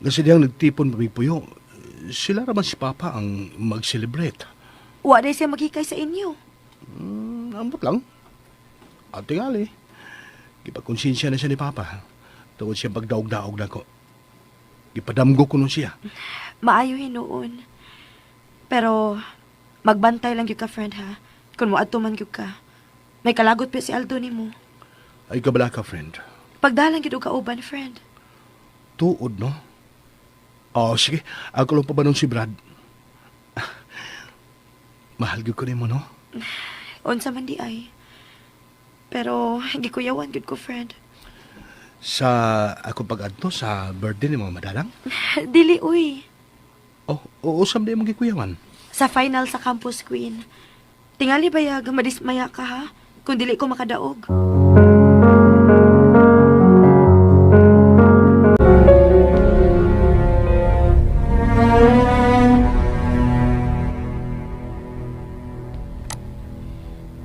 Kasi diyang nagtipon pamipuyo, sila raman si Papa ang mag-celebrate. Wa day siya maghikay sa inyo. Ambot lang. At tingali, gipakonsensya na siya ni Papa. Tungod siya pagdaog-daog na ko. Gipadamgo ko nun siya. Maayo hinuon. Pero magbantay lang gyud ka friend ha. Kung moadto man gyud ka. May kalagot pa si Aldo nimo. Ay kabala ka, friend. Pagdalang gyud og kauban friend. Tuod, no? Oh, sige. Ako lang pa ba nun si Brad? Mahal gyud ko nimo, no? Unsa man di ay. Pero gikuyawan gyud ko friend. Sa ako pag-adto sa birthday ni Mama Madalang? Dili uy. Oh, oo, sam di mong gikuyawan. Sa final sa Campus Queen. Tingali bayag madismaya ka ha kung dili ko makadaog.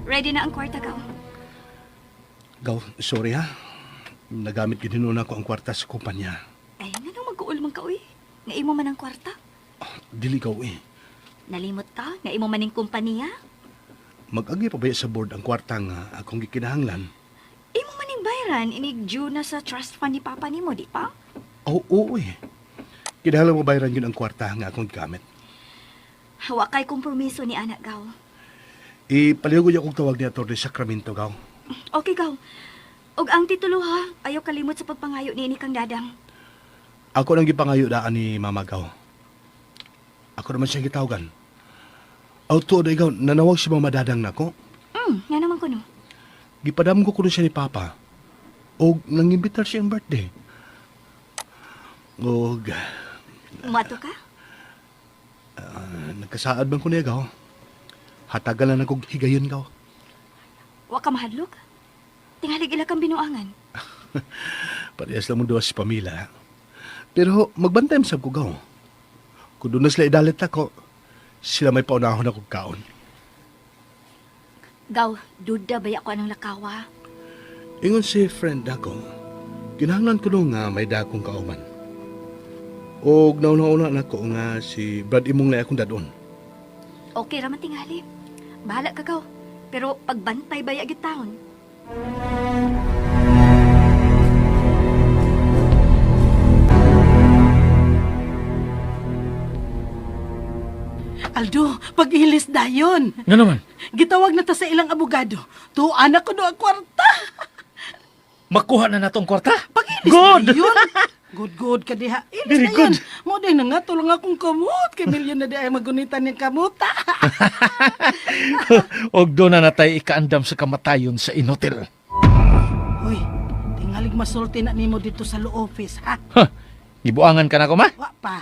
Ready na ang kwarta gaw. Gaw, sorry ha. Nagamit gid na ko ang kwarta sa kumpanya. Ay, nganong mag-uul man ka uy? Nga imo man ang kwarta. Dili gaw eh. Nalimot ka nga imo man ning kompanya. Mag-agi pa ba sa board ang kwarta nga akong gikinahanglan? Imo man ning bayran inig due na sa trust fund ni papa nimo, di pa? Oo, oo eh. Kinahanglan mo bayaran yun ang kwarta nga akong gigamit. Wa kay kompromiso ni anak gaw. Ipaligo niya akong tawag ni Atty. Sacramento, gaw. Okay gaw. Og ang titulo ha, ayaw kalimot sa pagpangayo niini kang dadang. Ako nang gipangayo daan ni Mama Gaw. Ako naman siyang gitawagan. Aw, tuod ikaw, nanawag si Mama Dadang nako. Nga naman kuno. Gipadam ko kuno siya ni Papa. Og nangimbitar siya ang birthday. Og Muadto ka? nagkasaad man ko niya gaw. Hatagal na nagog higayon gaw. Wa ka mahadlok? Tingalig ila kang binuangan. Parehas lang mo duha si Pamela. Pero magbantay man sab ko gaw. Kung doon na sila idalit ako, sila may paunahon ako kaon. Gaw, duda baya ko anang lakawa. Ingon si friend ako, kinahanglan ko no nga may dakong kauman. Og nauna-una nako nga si Brad imong na akong dadon. Okay ra man tingali. Bahala ka gaw. Pero pagbantay baya gyud taon. Aldo, pag-ilis dayon. Nga naman, Gitawag na ta sa ilang abogado. Tuan ako do ang kwarta. makuha na nato ang kwarta. Pag-ilis Good! dayon. Good, good ka diha. Ilis Very na yun. good. Mo din na nga, tulong akong kamot. Kay milyon na di ay magunitan niyang kamuta. Og doon na natay ikaandam sa kamatayon sa inotel. Hoy, tingalig masulti na nimo dito sa law office, ha? Ha, gibuangan ka na ko ma? Wa pa.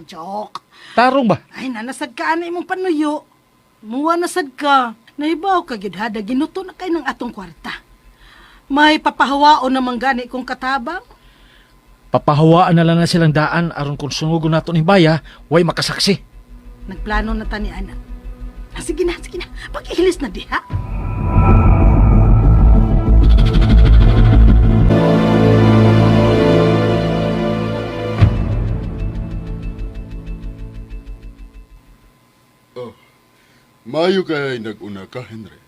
Joke. Tarong ba? Ay, nanasad ka ana imong panuyo. Muwa nasad ka. Nahibaw ka gyud hada ginuto na kay ng atong kwarta. May papahawaon naman gani kong katabang. Papahawaan na lang na silang daan aron kung sungugon nato ni Baya, way makasaksi. Nagplano na ta ni anak. Ah, sige na, sige na. Pag-ihilis na diha. Oh, maayo kay nag-una ka, Henry.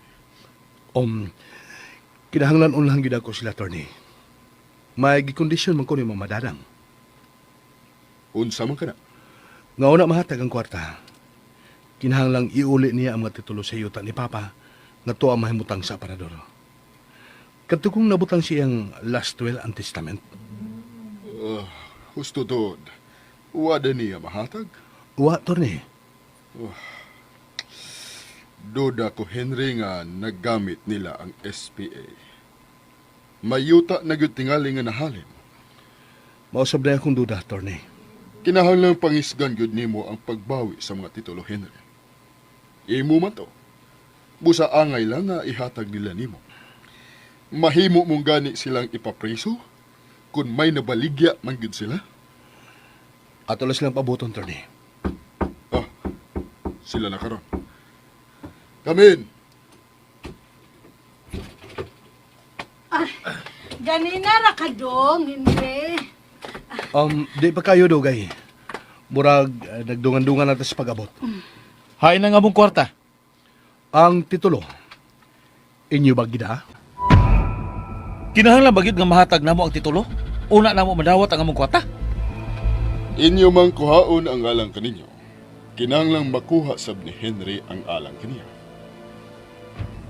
Kinahanglan unahang gyud ako sila, attorney. May gikondisyon man ko ni Mama Dadang. Unsa man ka na? Nga una mahatag ang kwarta. Kinahanglang iuli niya ang mga titulo sa yuta ni Papa nga tuwa mahimutang sa aparador. Kadto kong nabutang siyang last will and testament. Husto doon. Wada niya mahatag? Wa, attorney. Duda ko, Henry, nga naggamit nila ang SPA. Mayuta na gyud tingali nga nahalin. Mausab na akong duda, attorney. Kinahanglang pangisgan gyud nimo ang pagbawi sa mga titulo, Henry. Imo man to. Busa angay lang nga ihatag nila nimo. Mahimo mong gani silang ipapreso kung may nabaligya man gyud sila. Ato lang silang pabuton, attorney. Ah, sila na karon. Come in. Ganina ra ka dong, hindi. Di pa kayo dugay. Murag nagdungan-dungan natin sa pag-abot. Hain na nga mong kwarta. Ang titulo, inyo ba gida? Kinahanglan ba gyud nga mahatag namo ang titulo? Una namo madawat ang among kwarta. Inyo mang kuhaon ang alang kaninyo. Kinahanglang makuha sab ni Henry ang alang kaniya.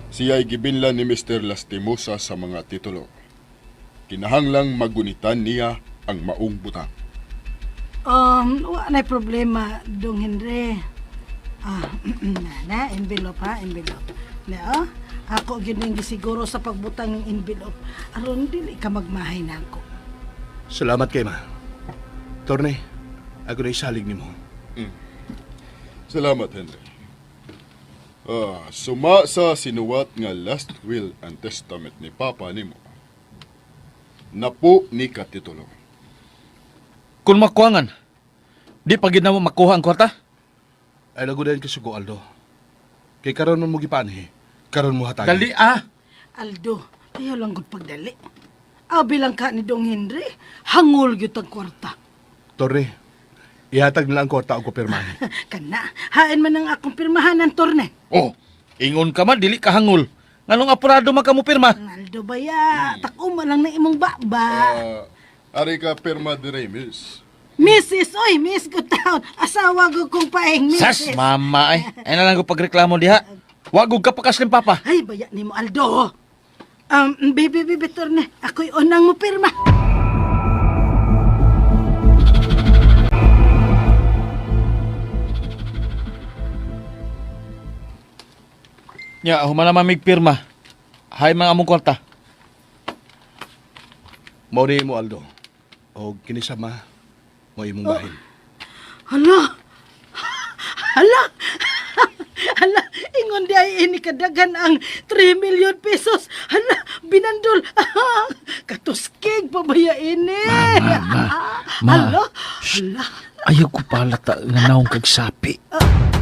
Siya'y gibinlan ni Mr. Lastimosa sa mga titulo. Kinahanglang magunitan niya ang maong butang. Wa na problema, dong Henry. Ah, na, envelope ha, envelope. Na, oh, ako gyud ning gisiguro sa pagbutang ng envelope. Aron dili ka magmahay nako. Salamat kay ma. Torne, ako na isalig nimo. Salamat, Henry. Ah, suma sa sinuwat nga last will and testament ni Papa nimo. Napo ni katitulo. Kung makuangan, di pa gyud namo makuha ang kwarta. Ay lagudan ka sugo, Aldo. Kay karon man mo gipanhi, karon mo hatagin. Dali ah. Aldo, ayaw lang gud pagdali. Abi lang ka ni Dong Henry, hangol gyud ang kwarta. Torne, ihatag nila ang kwarta og pirmahan. Kana, hain man ang akong pirmahan ng torne. Oh, ingon ka man dili ka hangol. Nganong apurado man ka mo pirma? Aldo baya, takuma lang na imong baba. Ah, ari ka pirma dire, miss. Mrs. Oy, Miss Good Town. Asawa ko kong paeng, Mrs. Sas, mama ay. Ay na lang ko pagreklamo diha. Wag og kapakaslim papa. Ay, baya ni mo, Aldo. Baby, baby, torne. Ako'y unang mo pirma. Nya, human naman mig pirma. Hay mga among kwarta. Mao ni mo, Aldo. Og kini sa ma, mo imong bahin. Hala! Hala! Hala! Ingon di ay ini kadagan ang 3 million pesos. Hala! Binandol! Katuskig pa baya ini? Ma, ma. Ma, Hala, hala. Ayaw ko palata nga naong kag sapi.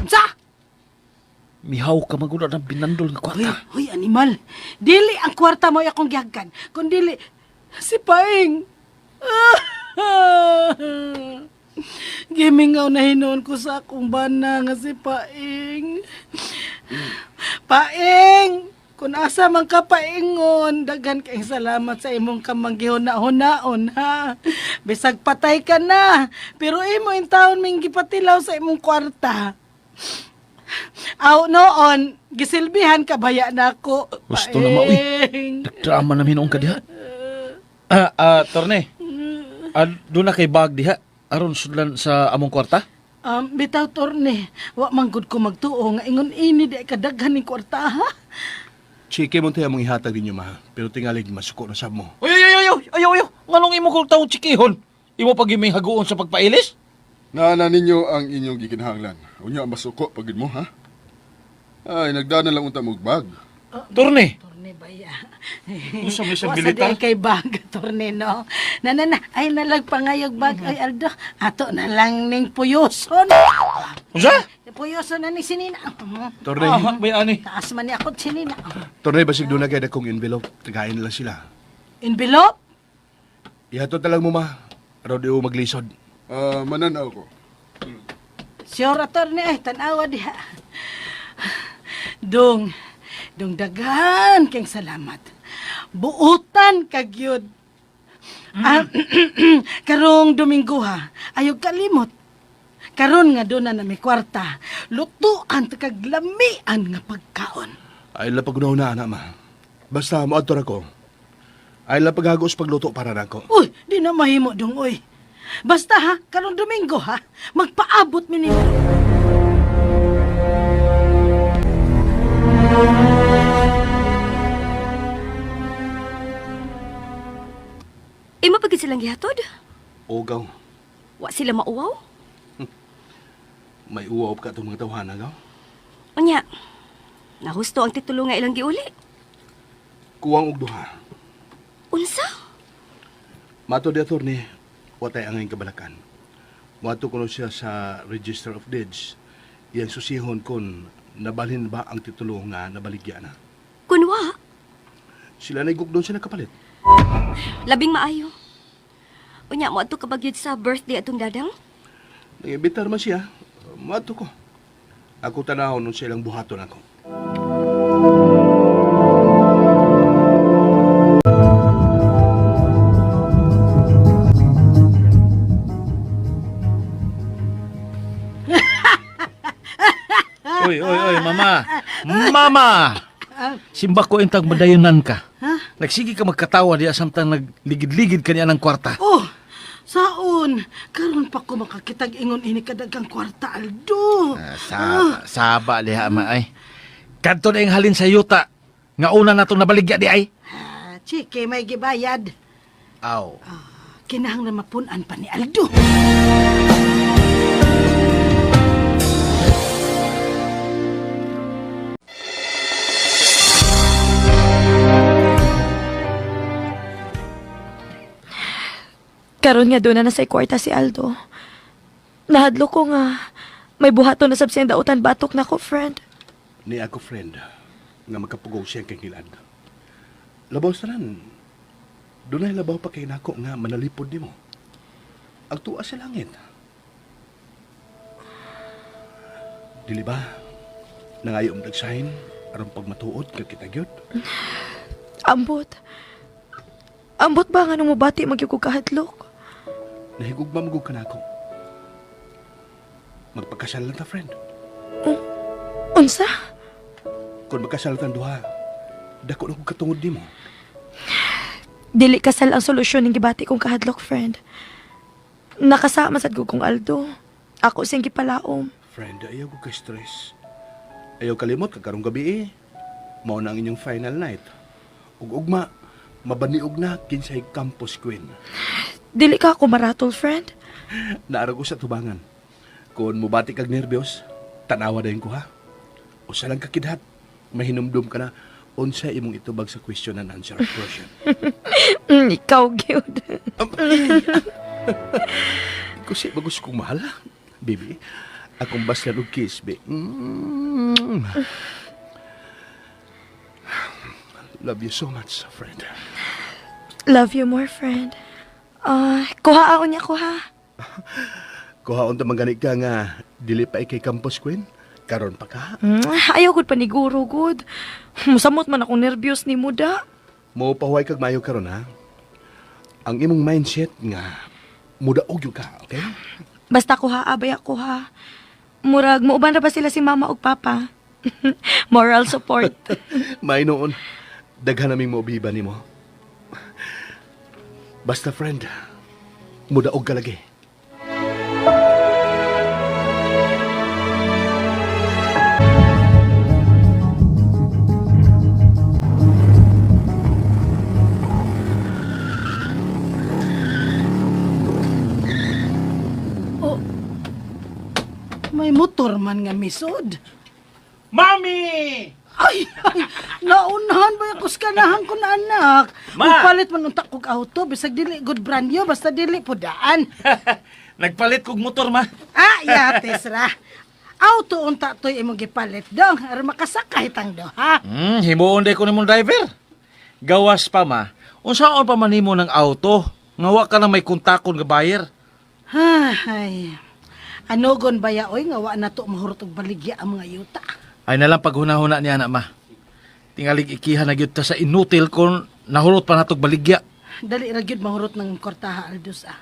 Sa! Mihaw ka maguna ng binandol nga Hoy, kwarta. hoy, animal. Dili ang kwarta mo akong gihagkan. Kun dili, si Paing. Gimingaw na hinuon ko sa akong bana nga si Paing. Paing! Kung asa man ka paingon, daghan kay salamat sa imong kamanggihuna-hunaon ha. Bisag patay ka na, pero imo intawon ming gipatilaw sa imong kwarta. Aw noon, gisilbihan ka baya na ako. Gusto na maoy. Paing. Nagdrama na hinuon ka diha. Torne. Doon na kay bag diha. Aron sudlan sa among kwarta. Bitaw torne, wa man gud ko magtuo nga ingon ini di ay kadaghan ning kwarta ha. Chike mo tayo mong ihatag ninyo, ma. Pero tingalig, masuko na sab mo. Oy, oy, oy, oy, oy, oy, nganong imo kong taong tsikihon? Imo pag iming haguon sa pagpailis? Naana ninyo ang inyong gikinahanglan. Unya masuko pagid mo, ha? Ay, nagdana lang unta mo og bag. Torne. Torne baya. Unsa may isang Wa sa militar? di kay bag torne no. Na na na ay nalag pangayog bag ay Aldo. Ato na lang ning puyoson. Unsa? Puyoson na ni sinina. Torne, Ah, may ani. Taas man ni ako sinina. Torne, basig doon na kay kong envelope. Tagain na lang sila. Envelope? Ihatod na lang mo, ma. Araw di mo maglisod. Ah, mananaw ko. Sure, attorney, ay, tanawa diha. Dong, dong daghan kang salamat. Buutan kagyud. Ah, karong Domingo ha, ayaw kalimot. Karon nga doon na may kwarta, lutuan ta kag lamian nga pagkaon. Ay la pagnaw na, anak, ma. Basta, moadtor ako. Ay la paghagos pagluto para nako. Uy, di na mahimo dong uy. Basta ha, karong Domingo ha, magpaabot mi nimo. Imo pagid silang gihatod? Ogaw, Wa sila mauwaw? may uwaw ka itong mga tawhana, gaw. Unya, nahusto ang titulo nga ilang giuli. Kuwang og duha. Unsa? Mato di attorney, watay ang kabalakan. Mato kuno siya sa Register of Deeds. Iyang susihon kon nabalhin ba ang titulo nga nabaligya na. Kunwa, Sila na doon siya nakapalit. labing maayo. Unya, mo adto ka ba gyud sa birthday atong dadang? Nangibitar man siya, mato ko. Ako tanahon nun sa ilang buhaton ako. Oy, oy, oy, mama. Mama! Simba ko intag madayonan ka. Nagsige ka magkatawa diya samtang nagligid-ligid ka niya ng kwarta. Oh, saon, karon pa ko makakitag ingon ini kadagang kwarta Aldo. Saba, saba diha ma ay. Kadto na yung halin sa yuta. Nga una na itong nabaligya di ay. Ah, chike, may gibayad. Aw. Kinahanglan mapunan pa ni Aldo. Karon nga doon na nasa kwarta si Aldo. Nahadlo ko nga may buhaton na sab siyang dautan batok nako, friend. Ni ako friend, nga makapugaw siya kay ngilad. Labaw sa nan, dunay labaw pa kay nako nga manalipod nimo. Ang tuwa sa langit. Dili ba? Nangayo ang tagsahin aron pagmatuod kag kita gyud. Ambot. Ambot ba nga nung mubati magyug ko kahadlok? Nahigugma mo ka nako. Magpakasal lang ta, friend. Unsa? Kung magkasal tan duha, dako na kong katungod nimo. Dili kasal ang solusyon ng gibati kong kahadlok, friend. Nakasama sad ko kong Aldo. Ako siyang gipalaom. Friend, ayaw ko ka-stress. Ayaw kalimot ka karong gabi eh. Mao na ang inyong final night. Ug ugma, mabaniog na kinsay campus queen. Dili ka ako maratol, friend. Naara ko sa tubangan. Kung mubati kag nervyos, tanawa dayon ko ha. Usa lang kakidhat, mahinumdum ka na unsa imong itubag sa question and answer question. Ikaw, gyud. Kusi bagus kong mahal, ha? Baby. Akong baslan og kiss, be. Love you so much, friend. Love you more, friend. Ah, kuha niya kuha. Kuhaon ta man gani ka nga dili pa ikay campus queen. Karon pa ka. Ayaw gud paniguro gud. Musamot man akong nervyos ni muda. Mo pahuway kag mayo karon ha. Ang imong mindset nga mudaog gyud ka, okay? Basta kuha abay ako ha. Murag muuban ra ba sila si mama ug papa? Moral support. May noon, daghan naming mobiba nimo. Basta friend, mudaog ka lagi. Oh, may motor man nga misod. Mami! Ay, ay, naunahan ba yung kuskanahan ko na anak? Ma! Magpalit man unta kog auto, bisag dili good brand new, basta dili po daan. Nagpalit kog motor, ma. Ah, yates ra. Auto unta to'y imong gipalit dong, aron makasakay tang duha. Himuon day ko nimong driver. Gawas pa, ma. Unsaon pa man nimo ng auto? Nga wa ka na may kontakon nga buyer. Ay. Anugon ba ya oy nga wa na to mahurot og baligya ang mga yuta. Ay nalang paghunahuna niya na, ma. Tingalig ikiha na gyud ta sa inutil kon nahurot pa natog baligya. Dali ra gyud mahurot ng kwartaha Aldous ah.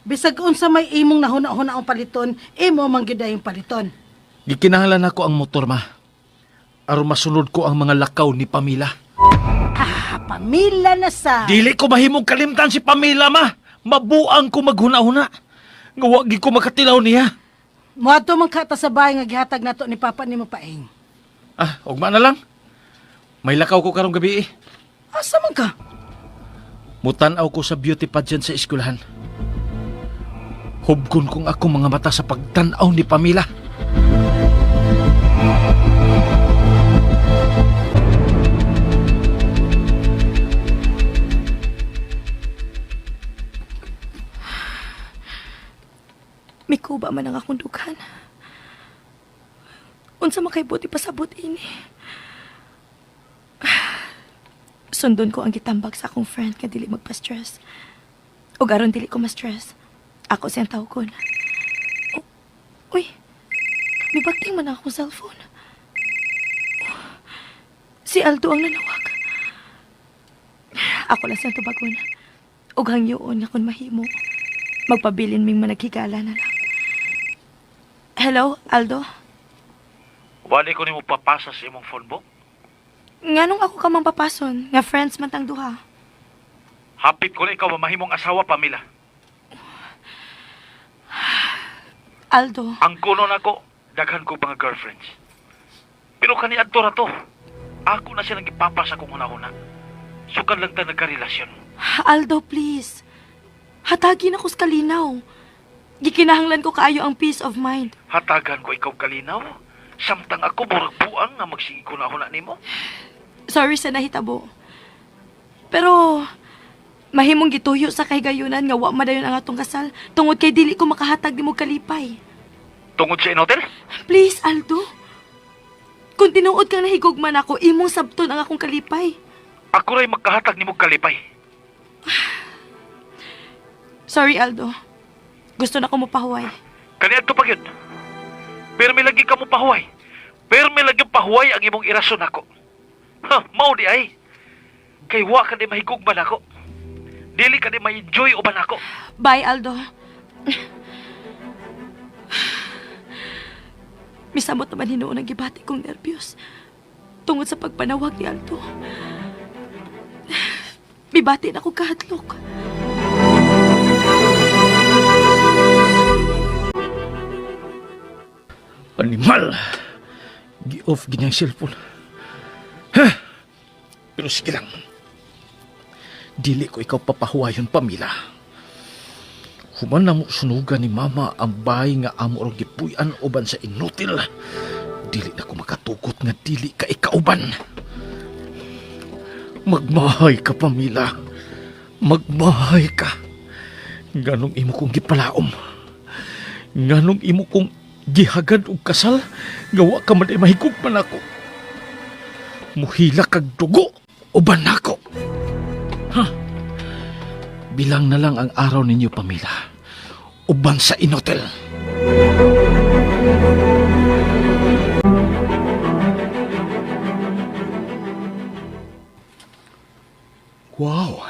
Bisag unsa may imong nahuna-huna ang paliton, imo man gyud ang paliton. Gikinahanglan nako ang motor, ma. Aron masunod ko ang mga lakaw ni Pamela. Ah, pamila na sa. Dili ko mahimong kalimtan si Pamela, ma. Mabuang ko maghuna-huna. Nga wa gyud ko makatilaw niya. Moadto man ka ta sa bahay nga gihatag nato ni Papa nimo paeng. Ah, ugma na lang. May lakaw ko karong gabi eh. Asa man ka? Mutan-aw ko sa beauty pageant sa eskwelahan. Hubgon kong ako mga mata sa pagtan-aw ni Pamela. Mikuba man ang akong dughan. Unsa man kay buti pasabot ini. Sundon ko ang gitambag sa akong friend nga dili magpa-stress. Ug aron dili ko ma-stress. Ako siyang tawgon. Oh, uy, mibagting man ang akong cellphone. Si Aldo ang nanawag. Ako lang siyang tubagon. Ug hangyoon nga kun mahimo. Magpabilin ming managhigala na lang. Hello, Aldo? Wali ko nimo papasa sa imong phone book. Nganong ako ka mang papason? Nga friends man tang duha. Hapit ko na ikaw mamahimong asawa, Pamela. Aldo, Ang kuno nako, daghan ko mga girlfriends. Pero kani adto ra to. Ako na siya nang gipapa sa akong hunahuna. Sukad lang ta nagkarelasyon. Aldo, please. Hatagin ako sa kalinaw. Gikinahanglan ko kaayo ang peace of mind. Hatagan ko ikaw kalinaw. Samtang ako murag buang nga magsige ko na nimo. Sorry sa nahitabo. Pero mahimong gituyo sa kahigayunan nga wa madayon ang atong kasal tungod kay dili ko makahatag nimo kalipay. Tungod sa inotel? Please, Aldo. Kung tinuod kang nahigugman ako, imong sabton ang akong kalipay. Ako ray magkahatag nimo kalipay. Sorry, Aldo. Gusto na ko mopahuway. Kaniadto pa gyud. Pero may lagi ka mo pahuway. Pero may lagi pahuway ang imong irason nako. Ha, mao di ay. Kay wa ka di mahigugma nako. Dili ka di ma-enjoy uban nako. Bye, Aldo. Misamot naman hinuon ang gibati kong nervyos tungod sa pagpanawag ni Aldo. Mibati na ko kahadlok. Animal! Gi-off ganyang cellphone. Ha! Pero sige lang. Dili ko ikaw papahuwayon, Pamela. Human na mo sunugan ni Mama ang bahay nga amo rong gipuy-an uban sa inutil. Dili na ko makatugot nga dili ka ikauban. Magmahay ka, Pamela. Magmahay ka. Ganong imo kong gipalaom. Nganong imo kong gihagad og kasal, gawa ka man ay mahigog man ako. Muhila kag dugo, uban nako. Ha? Bilang na lang ang araw ninyo, Pamela. Uban sa inotel. Wow!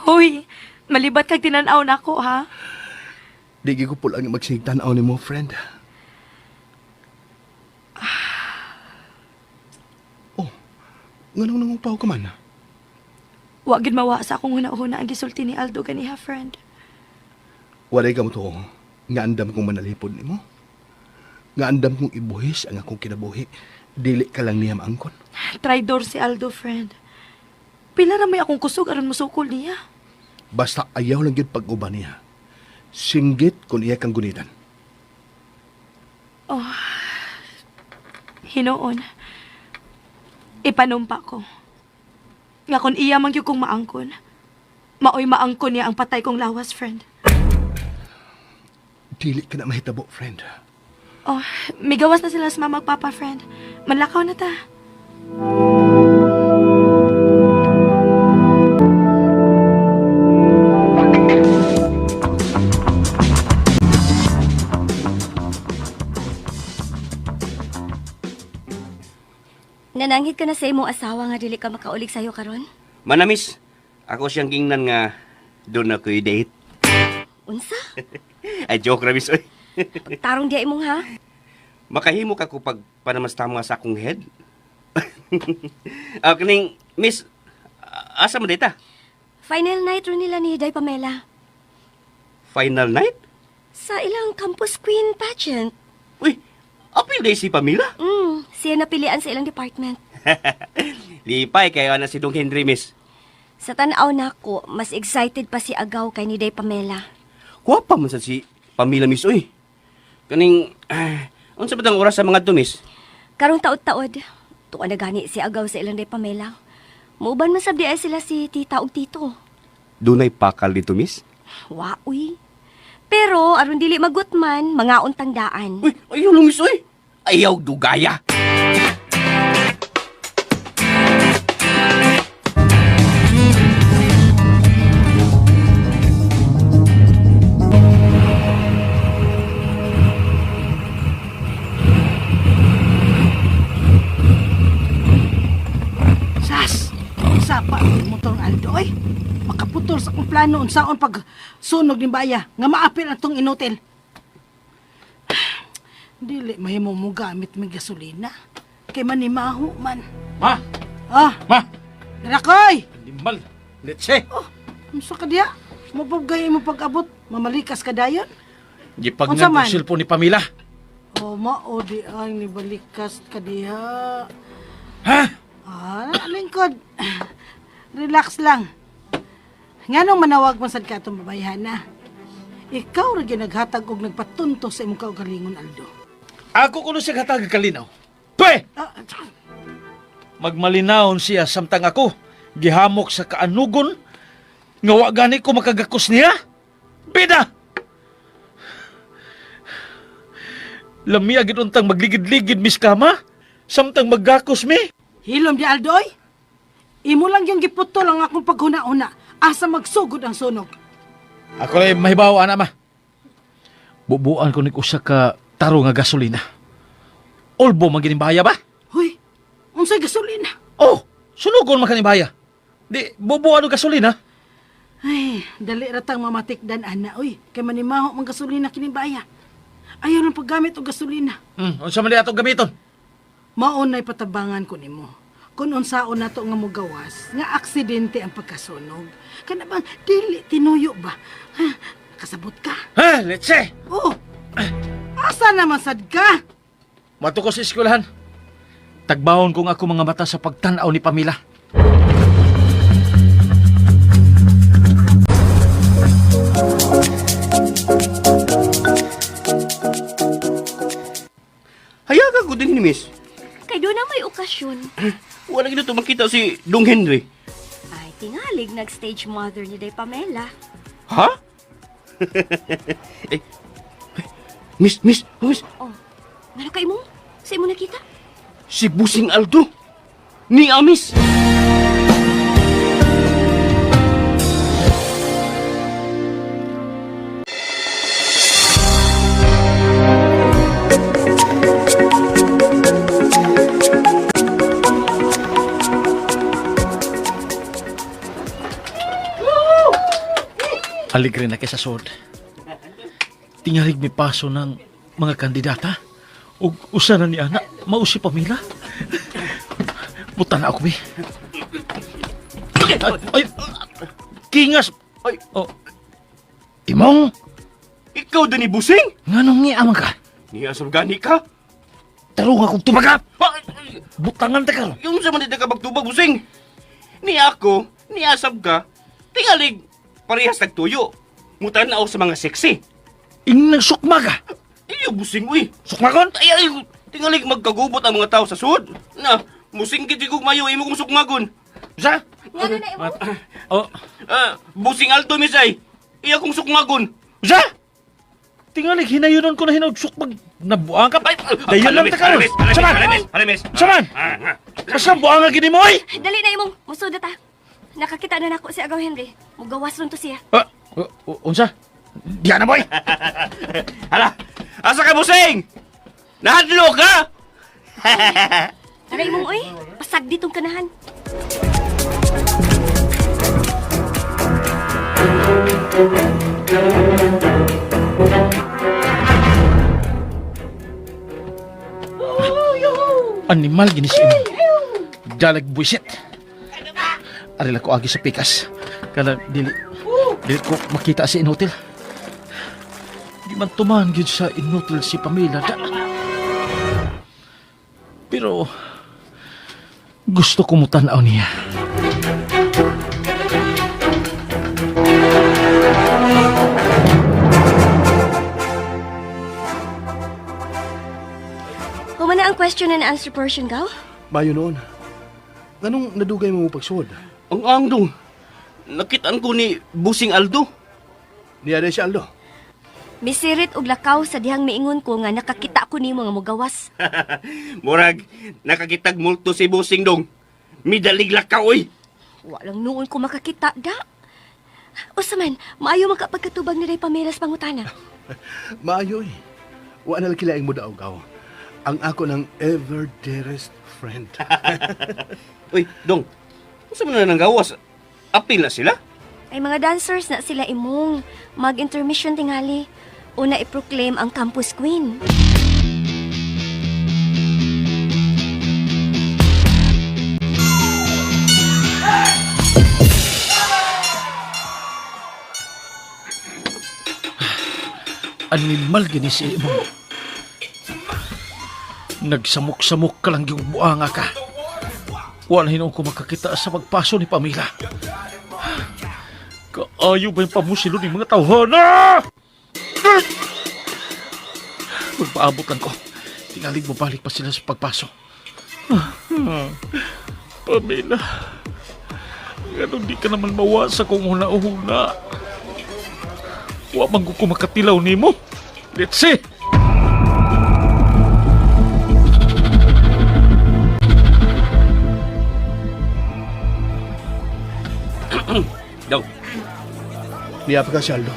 Hoy, malibat kag tinan-aw nako ha. Di gyud ko pulang magsigtan-aw nimo, friend. Oh, nganong nangupaw ka man? Wa gid mawa sa akong huna-huna ang gisulti ni Aldo ganiha, friend. Walay ka mo to, nga andam kong manalipod nimo. Nga andam kong ibuhis ang akong kinabuhi. Dili ka lang niya maangkon. Traidor si Aldo, friend. Pila ra may akong kusog aron mosukol niya. Basta ayaw lang gyud pag-uban niya. Singgit kung iya kang gunitan. Hinoon. Ipanumpa ko. Nga kon iya man gyud kong maangkon. Maoy maangkon niya ang patay kong lawas, friend. Dili ka na mahitabo, friend. Oh, migawas na sila sa mama ug papa, friend. Manlakaw na ta. Nananghid ka na sa imong asawa nga dili ka makaulig sayo karon? Manamis, ako siyang gingnan nga doon ako i-date. Unsa? Ay, joke ra, miss. Oy. Pagtarong diya imong ha? Makahimo ka ko pag panamastama sa akong head. Kaning, miss, asa mo dita? Final night ron nila ni Day Pamela. Final night? Sa ilang campus queen pageant. Uy, apil day si Pamela. Siya napilian sa ilang department. Lipay kayo na si Dong Henry, miss. Sa tanaw nako, mas excited pa si Agaw kay ni Day Pamela. Kuwapa man sa si Pamela, miss, uy. Kaning, unsa ba tang oras sa mga to, miss? Karong taod-taod, tuwa na gani si Agaw sa ilang Day Pamela. Muuban man sab di ay sila si tita ug tito. Dunay pakal dito, miss. Wa, uy. Pero aron dili magutman, mga untang daan. Uy, ayaw lang, miss, uy. Ayaw, dugaya. Sas! Sapa ang motor ng Aldo, oy. Makaputol sa akong plano unsaon pag sunog ni Baya nga maapil ang tong inutil. Dili mahimo mo gamit may gasolina. Kay manimaho man. Ma! Ah, Ma! Rakoy! Animal! Let's Oh, unsa ka diya? Mapabgay mo pag-abot, mamalikas ka dayon? Gipag Unsa man? nga cellphone ni Pamela. O mao di ay nibalikas ka diha. Ha? Ah, lingkod. Relax lang. Nganong manawag man sad ka atong babayhana? Ikaw ra gyud naghatag og nagpatunto sa imong kaugalingon, Aldo. Ako kuno siya hatag kalinaw. Pwe! Ah, Magmalinawon siya samtang ako gihamok sa kaanugon nga wa gani ko makagakos niya. Bida! Lamia gid untang magligid-ligid mis kama samtang maggakos mi. Hilom di Aldo oy. Imo lang yung giputol ang akong paghuna-una asa magsugod ang sunog. Ako lay mahibaw ana ma. Bubuan ko ni usa ka taro nga gasolina. Olbo man gining bahaya ba? Huy, unsay gasolina? Oh, sunugon man kaning bahaya. Di bubuan og gasolina. Ay, dali ra tang mamatikdan ana oy, kay manimaho man gasolina kini baya. Ayaw lang paggamit og gasolina. Unsa man di atong gamiton? Mao na'y patabangan ko nimo. Kung unsaon nato nga mogawas, nga aksidente ang pagkasunog. Kana bang dili tinuyo ba? Ha? Nakasabot ka? Ha, let's say. Oh. Asa naman sad ka? Mato ko sa eskwelahan. Tagbahon kong ako mga mata sa pagtanaw ni Pamela. Hayaga ko din ni miss. Kay doon na may okasyon. Wala gid to makita si Dong Henry. Ay, tingalig nag-stage mother ni Day Pamela. Ha? eh, Miss, miss, oh, miss. Oh, ngano ka imo? Sa imo nakita? Si Busing Aldo. Ni Amis. Aligre na kay sa sod. Tingalig mi paso ng mga kandidata. Ug usa na ni ana, mao si Pamela. Buta na ako bi. Ay, ay, kingas. Ay. Oh. Imong, Ikaw din ni Busing? nganong ni amang ka? Niya sa gani ka? Tarong akong tubaga. Ah, Butangan ta karon. Yung sa man ka magtubag, Busing. Ni ako, ni asab ka, tingalig, parehas nagtuyo. Mutan na ako sa mga sexy. Ingnang sukma ka. Iyo, Busing, uy. Sukmagon? Ay, ay, tingalig magkagubot ang mga tao sa sud. Na, musing gid kog mayo imo kong sukmagon. Sa? Ngano na imo? Oh, Ah, Busing Aldo misay. Iya kong sukmagon. sa? Tingalig hinayonon ko na hinaog sukmag nabuang ka. Ay, Dayon lang ta karon. Saman. Halamis. Saman. Basta buang gini mo oy. Dali na imong, musuda ta. Nakakita na nako si Agaw Henry. Mugawas ron to siya. Ah, unsa? Diyan na boy. Hala, asa ka Busing? Nahadlo ka? Aray imong oy, pasag ditong kanahan. Animal gini si imo. Dalag buisit. Arila ko agi sa pikas. Kana dili dili ko makita si inutil. Di man tuman gyud sa inutil si Pamela da. Pero gusto ko mo tan-aw niya. Human na ang question and answer portion, gaw. Mayo noon. Nganong nadugay mo pagsuod? Ang angdong. Nakitaan ko ni Busing Aldo. Niya si Aldo. Misirit og lakaw sa dihang miingon ko nga nakakita ko nimo nga mugawas. Murag, nakakitag multo si Busing dong. Midalig lakaw, oy. Walang noon ko makakita da. Usa man, maayo man ka pagkatubag ni Ray Pamela sa pangutana. Maayo eh. Wa na lang kilaing mo daw gaw. Ang ako ng ever dearest friend. Uy, dong. Unsa man na nang gawas? Apil na sila? Ay mga dancers na sila imong mag-intermission tingali. Una i-proclaim ang campus queen. Animal gini si imo. Nagsamok-samok ka lang yung buanga ka. Wala hinuon ko makakita sa pagpaso ni Pamela. Kaayo ba yung pamusilo ni mga tawhana? Magpaabot lang ko. Tingalig mo balik pa sila sa pagpaso. Pamela, ganun di ka naman mawa sa kong huna-huna. Wa man ko makatilaw nimo. Let's see. Dong, Niya pa ka si Aldo.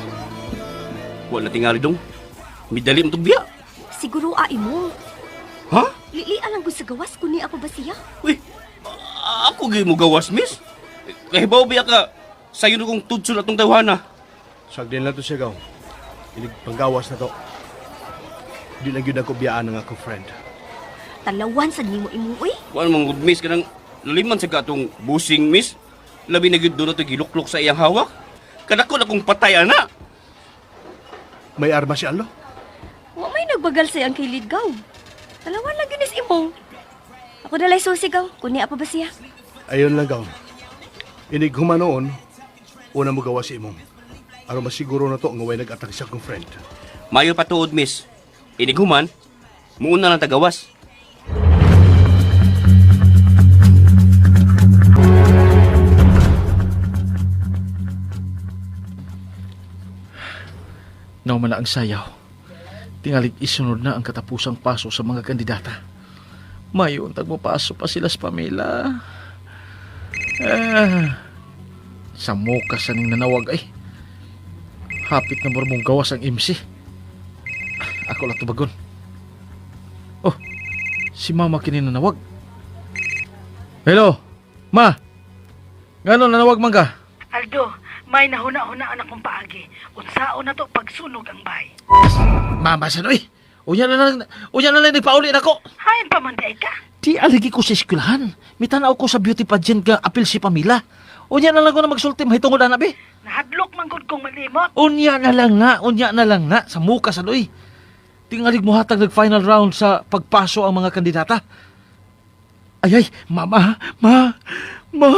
wala tingali dong. Midali mo biya. Siguro a imong. Ha? Lili lang gud sa gawas kun ni ako ba siya? Uy, ako gyud mo gawas, miss. Kahibaw biya ka. Sayo na kong tudso na tong tawhana. Sagdin lang to siya gaw. Inig panggawas na to. Di lang yun ako biyaan ng ako friend. Talawan sa nimo imong uy. Kuan mong good miss kanang liman sa katong busing miss. Labi na gyud doon na to giluklok sa iyang hawak. Kadako na kong patay ana. May arma si Aldo. Wa may nagbagal sa iyang kilid gaw. Talawan lang gyud is imong. Ako dalay susi gaw kun ni pa ba siya? Ayon lang gaw. Inig humanoon, una mo gawa si imong. Aron masiguro na to nga way nag-attack siya kong friend. Mayo patuod miss. Inighuman, muuna lang tagawas. Nauman na ang sayaw. Tingalig isunod na ang katapusang paso sa mga kandidata. Mayon tagmo paso pa sila sa Pamela. Ah, sa muka sa ning nanawag ay. Hapit na mong gawas ang MC. Ako lang tubagon. Oh, si mama kini nanawag. Hello, ma. Ngano nanawag man ka? Aldo, may nahuna-hunaan akong paagi. Unsaon na to pagsunog ang bahay. Mama sa noy. Unya na lang nagpauli nako. Hain pa man di ay ka. Di aligi ko sa eskwelahan. Mitanaw ko sa beauty pageant nga apil si Pamela. Unya na lang ko na magsulti mahitungod ana be. Nahadlok man gud kong malimot. Unya na lang na, unya na lang na sa muka sa doy. Tingalig mo hatag nag final round sa pagpaso ang mga kandidata. Ay ay, mama, ma, ma,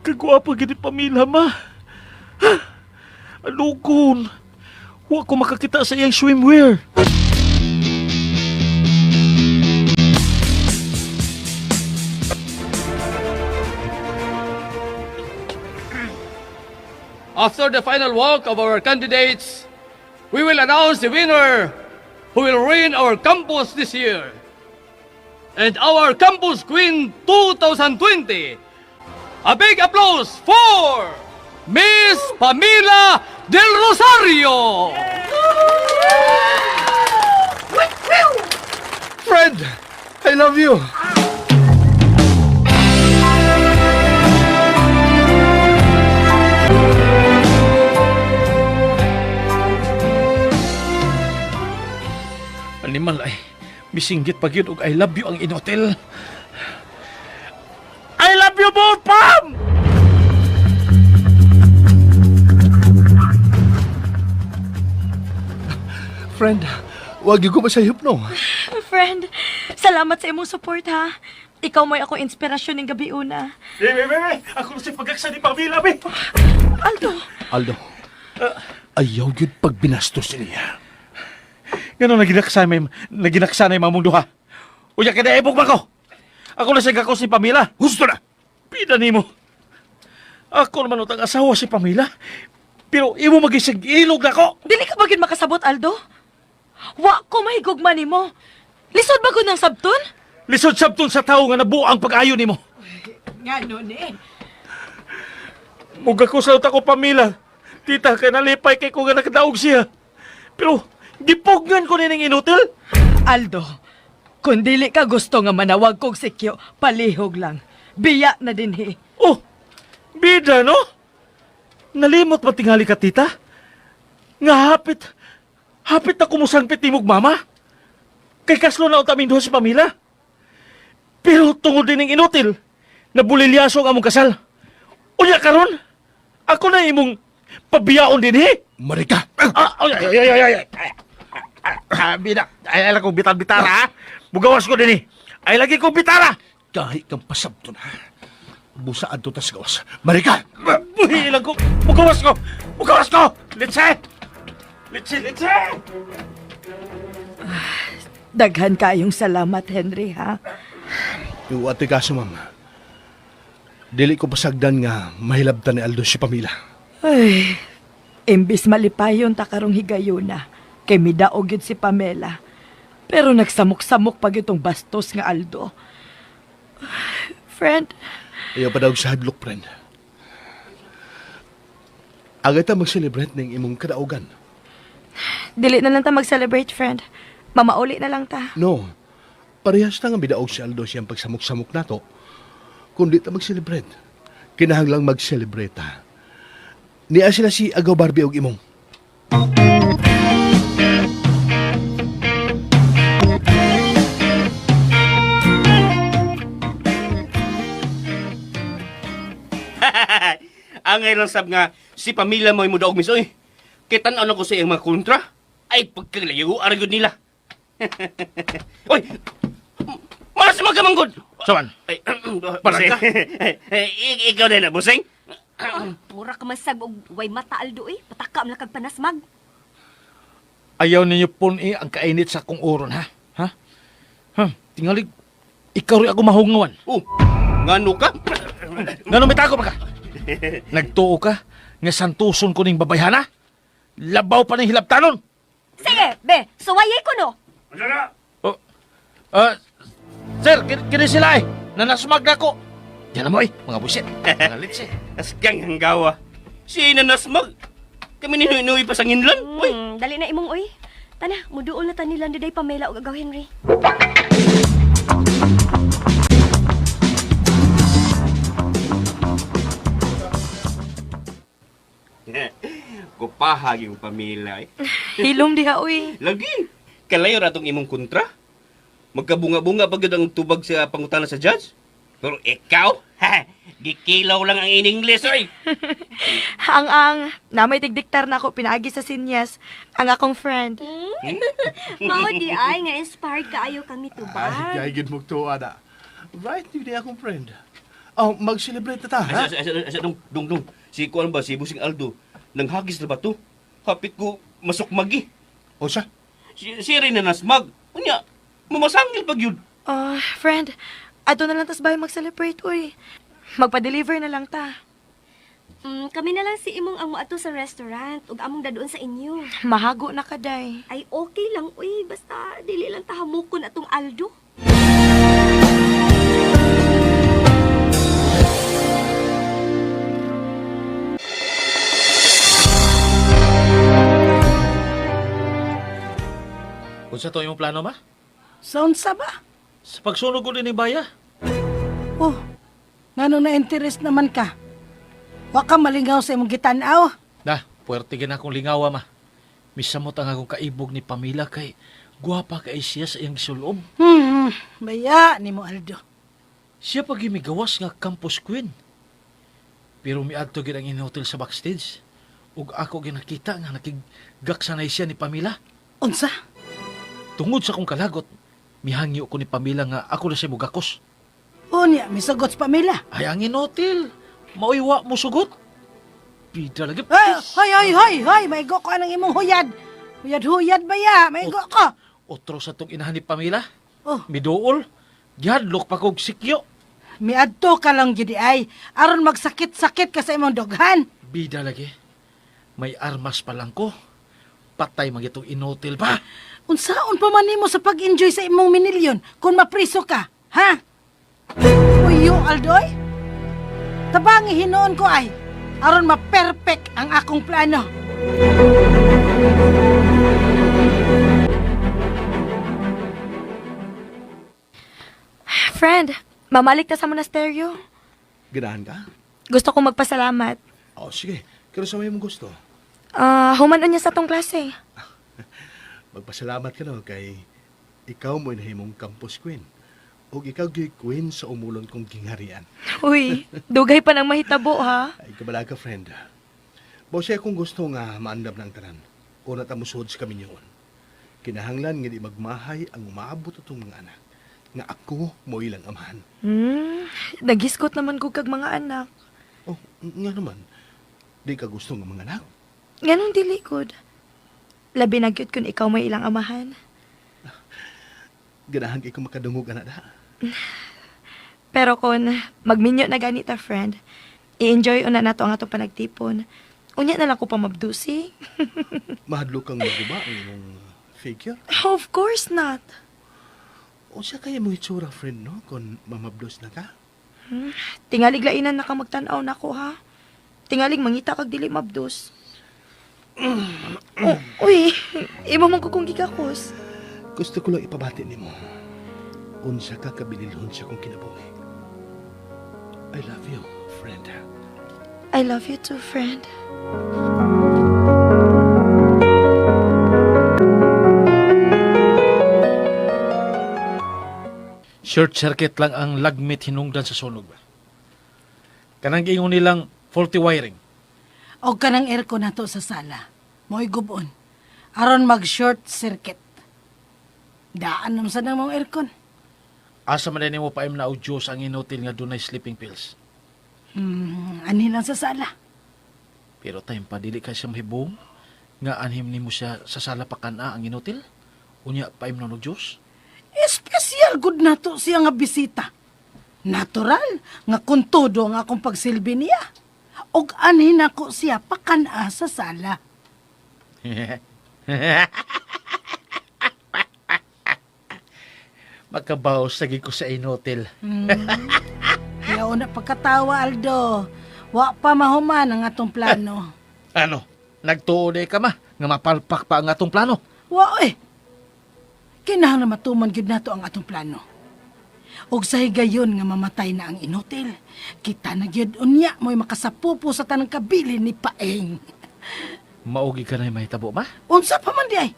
kagwapa gid ni Pamela, ma. Ha? Alugon. Wa ko makakita sa iyang swimwear. After the final walk of our candidates, we will announce the winner who will reign our campus this year. And our Campus Queen 2020. A big applause for Miss Pamela Del Rosario! Friend, I love you. Animal ay, misinggit pag yun og I love you ang inotel. I love you both, Pam! Friend, wag gyud ko masayop no. Friend, salamat sa imong support ha. Ikaw mo'y akong inspirasyon ning gabi una. Be, be, be, be. Ako na si pagaksa ni Pamela, be. Aldo, Aldo, ayaw gyud pagbinastos niya. Ganun, naginaksanay mamong duha. Uya, kinaibog ba ko? Ako na siya gakos ni Pamela. Gusto na! Pida nimo. Ako naman utang asawa si Pamela. Pero imo magisig ilog na ko. dili ka ba gyud makasabot, Aldo? Wa ko mahigugma nimo. Lisod ba gud ng sabton? Lisod sabton sa tao nga nabuang pag-ayo nimo. Ngano ni? Muga ko sa utak ko, Pamela. Tita, kay nalipay kay ko nga nakadaog siya. Pero, gipugngan ko nining inutil. Aldo, kung dili ka gusto nga manawag kog sikyo, palihog lang. Biya na dinhi. Oh, bida, no? Nalimot ba tingali ka, tita? Nga hapit na kumusangpit nimog mama. Kay kaslo na utamin duha si Pamela. Pero tungod din ng inutil, nabulilyaso ang among kasal. Unya karon, ako na imong pabiyaon din, eh. Marika! Ah, ay, ay, ay, ay, ay. Ah, bida. Ay, ay, ko bitan-bitara, ha? Bugawas ko din, eh. Ay, lagi ko bitara. Kahit kang pasabto na. Busa adto tas gawas. Marika! Buhi lang ko. Bugawas ko. Bugawas ko. Litse! Litse, litse! Daghan kayong salamat, Henry, ha? Yung ato'y kaso, ma'am. Dili ko pasagdan nga mahilabtan ni Aldo si Pamela. Ay, imbis malipayon ta karong higayuna, kay midaog yun si Pamela. Pero nagsamok-samok pag itong bastos nga Aldo. Friend, Ayaw pa daw sa hadlok, friend. Agad ta mag-celebrate ng imong kadaugan. dili na lang ta mag-celebrate, friend. Mamauli na lang ta. No, parehas na nga bidaog si Aldo siyang pagsamok-samok nato. Kundi ta mag-celebrate. Kinahanglang mag-celebrate ta. Niya sila si Agaw Barbie og imong. Angay lang sab nga si pamilya mo mo daog mis oy. Kay tan-aw na ko sa iyang mga kontra. Ay pagkalayo aragod nila. Oy. Malas magamanggod. Saman? Ay, Parang ka? Ikaw din na, buseng. Pura ka man sag og way mata Aldo eh. Pataka man lang kag panasmag. Ayaw ninyo pun-i ang kainit sa akong oron, ha? Ha? Ha? Tingali, ikaw rin ako mahungawan. Oh, ngano ka? Ngano may tago pa ka? Nagtuo ka nga santuson ko ning babayhana? Labaw pa ning hilabtanon. Sige, be, suwayay ko no. Oh, ah, sir, kini sila eh. Nanasmag na ko. Yan na mo eh, mga busit. Mga litsi. Asgang hanggawa. Siya nanasmag. Kami ni Nuy pa sa nginlan. Uy. Dali na imong oy. Tana, muduol na ta nila Diday Pamela ug Agaw Henry. Gupahag yung pamilya eh. Hilom diha uy. Lagi. Kalayo ra tong imong kontra. Magkabunga-bunga pa gyud ang tubag sa pangutana sa judge. Pero ikaw, ha, gikilaw lang ang in English oy. Ang ang, namay tigdiktar na ako pinaagi sa sinyas. Ang akong friend. Mao di ay nga inspired kaayo kami tubag. Ay, gid mo tuwa na. Right, hindi akong friend. Oh, mag-celebrate na ta, ha? Asa, asa, asa, dong, dong, dong. Si kuan ba, si Busing Aldo, nanghagis na ba to? Hapit ko masukmagi. O siya? Si rin na nasmag. Unya, mamasangil pag yun. Ah, friend, ato na lang tas bayo mag-celebrate uy. Magpa-deliver na lang ta. Kami na lang si imong ang moadto sa restaurant ug among daduon sa inyo. Mahago na ka day. Ay okay lang uy, basta dili lang ta hamukon atong Aldo. Unsa to imong plano ma? Sa unsa ba? Sa pagsunog ko din ni Baya. Oh, nganong na-interest naman ka? Wa ka malingaw sa imong gitan-aw. Na, puwerte gina akong lingawa ma. Misamot ang akong kaibog ni Pamela kay guwapa kay siya sa iyang gisulob. Baya nimo Aldo. Siya pag migawas nga campus queen. Pero miadto gid ang in-hotel sa backstage. Ug ako ginakita nga nakigaksanay siya ni Pamela. Unsa? Tungod sa akong kalagot, mihangyo ko ni Pamela nga ako na siya mugakos. Unya, misagot sa pamilya. Ay, ang in-hotel, mauywa mo sugot. Bida lagi. Ay, hoy, hoy, hoy, hoy, maigo ko anang imong huyad. Huyad-huyad ba ya? Maigo ko. Otro sa tong inahan ni Pamela. Oh. Miduol. Gihadlok pa kog sikyo. Miadto ka lang gidi ay aron magsakit-sakit ka sa imong doghan. Bida lagi. May armas pa lang ko. Patay magitong inotel pa. Unsaon pa man nimo sa pag-enjoy sa imong minilyon kung mapriso ka, ha? Uyo, Aldoy. Tabangi hinuon ko ay aron ma-perfect ang akong plano. Friend, mamalik ta sa monasteryo. Ganahan ka? Gusto kong magpasalamat. Oh, sige. Pero sa may mong gusto. Ah, human niya sa tong klase. Magpasalamat ka no kay ikaw mo inahimong campus queen. O ikaw gyud queen sa umulon kong gingharian. Uy, dugay pa nang mahitabo ha. Ay, kabala ka, friend. Bose akong gusto nga maandam ng tanan. Una ta musuod sa kaminyoon. Kinahanglan nga di magmahay ang umaabot atong mga anak. Nga ako mo ilang amahan. Nagiskot naman ko kag mga anak. Oh, nga naman. Di ka gusto nga mga anak? Nganong dili gud? Labi na gyud kun ikaw may ilang amahan. Ganahan kay ko makadungog anak da. Pero kon magminyo na ganita friend, i-enjoy una nato ang atong panagtipon. Unya na lang ko pa mabdusi. Mahadlok kang maguba ang imong figure. Of course not. O siya kaya mo itsura, friend, no? Kung mamabdos na ka. Tingalig lainan na ka magtan-aw nako ha. Tingalig mangita kag dili mabdos. Oh, uy, imo man ko kung gigakos. Gusto ko lang ipabati nimo. Unsa ka kabililhon sa kong kinabuhi. I love you, friend. I love you too, friend. Short circuit lang ang lagmit hinungdan sa sunog ba. Kanang giingon nilang faulty wiring. Og kanang aircon nato sa sala. Mo'y gubon. Aron mag short circuit. Daan naman sa nang mong aircon. Asa man nimo paim na og Diyos ang inutil nga dunay sleeping pills. Anhi lang sa sala. Pero time pa dili kay siya mahibong nga anhim nimo siya sa sala pa kana ang inutil. Unya paim na og Diyos. Espesyal good nato siya nga bisita. Natural nga kun todo ang akong pagsilbi niya. Og anhin nako siya pakan-a sa sala. Makabaw sa ko sa inotel. Yaw na pagkatawa, Aldo. Wa pa mahuman ang atong plano. Ano? Nagtuo di ka ma nga mapalpak pa ang atong plano. Wa eh. Kinahanglan matuman gyud nato ang atong plano. Og sa higayon nga mamatay na ang inutil, kita na gyud unya mo'y makasapupo sa tanang kabilin ni Paeng. Maugi ka na mahitabo ma? Unsa pa man di ay?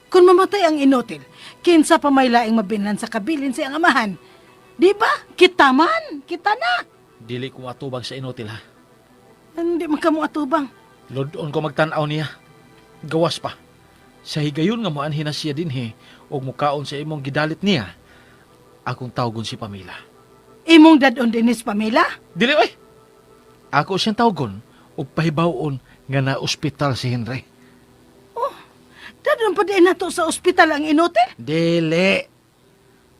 Kung mamatay ang inutil, kinsa pa may laing mabinlan sa kabilin sa iyang amahan. Di ba? Kita man, kita na. Dili ko atubang sa inutil ha. Hindi man kamo atubang. Lodon ko magtan-aw niya. Gawas pa. Sa higayon nga moanhin na siya dinhi og mukaon sa imong gidalit niya. Akong tawgon si Pamela. Imong dadon dinis, Pamela. Dili oy. Ako siyang tawgon og pahibawon nga na ospital si Henry. Dadon pa din nato sa ospital ang inutil. Dili.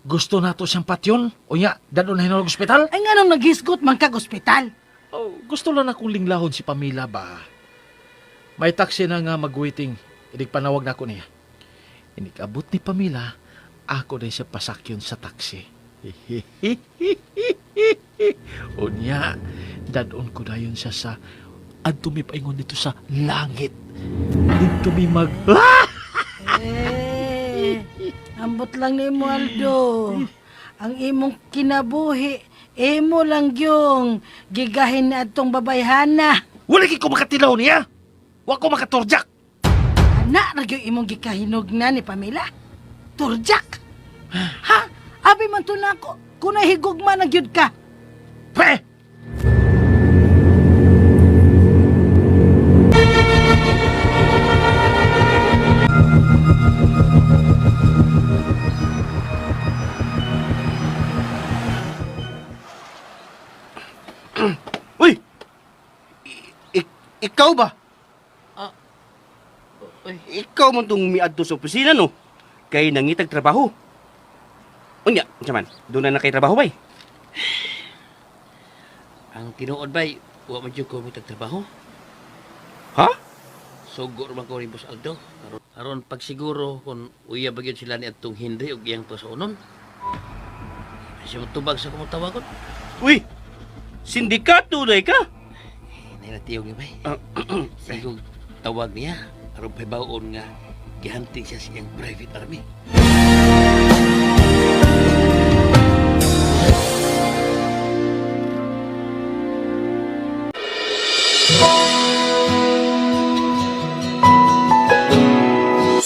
Gusto nato siyang patyon. Unya, dadon na hinog ospital. Ay nganong naghisgot man kag ospital. Oh, gusto lang akong linglahon si Pamela ba. May taxi na nga magwaiting. Inig panawag na ako niya. Inig abot ni Pamela, ako na siya pasakyon sa taxi. Unya, dadon ko dayon siya sa adto mi paingon dito sa langit. Dito mi mag Eh, ambot lang ni mo, Aldo. Ang imong kinabuhi, imo lang yung gigahin na atong babayhana. Wala kay ko makatilaw niya. Wa ko makaturjak. Ana ra gyud imong gikahinog na ni Pamela. Turjak. Ha? Abi man to nako. Kung nahigugma na gyud ka. Pre! Uy! Ikaw ba? Ikaw man tong miadto sa opisina, no? Kay nangitag trabaho. Unya, unsa man, doon na na kay trabaho bay. Ang tinuod bay, wa man jud ko mitag trabaho. Ha? Sugo man ko ni Boss Aldo. Aron pagsiguro kung uya ba gyud sila ni atong Henry ug iyang pasuonon. Siya matubag sa kumong tawagon. Uy! Sindikato day ka? Nay natiyog ni bay. Sigog tawag niya aron pahibaon nga gihanting siya sa iyang private army.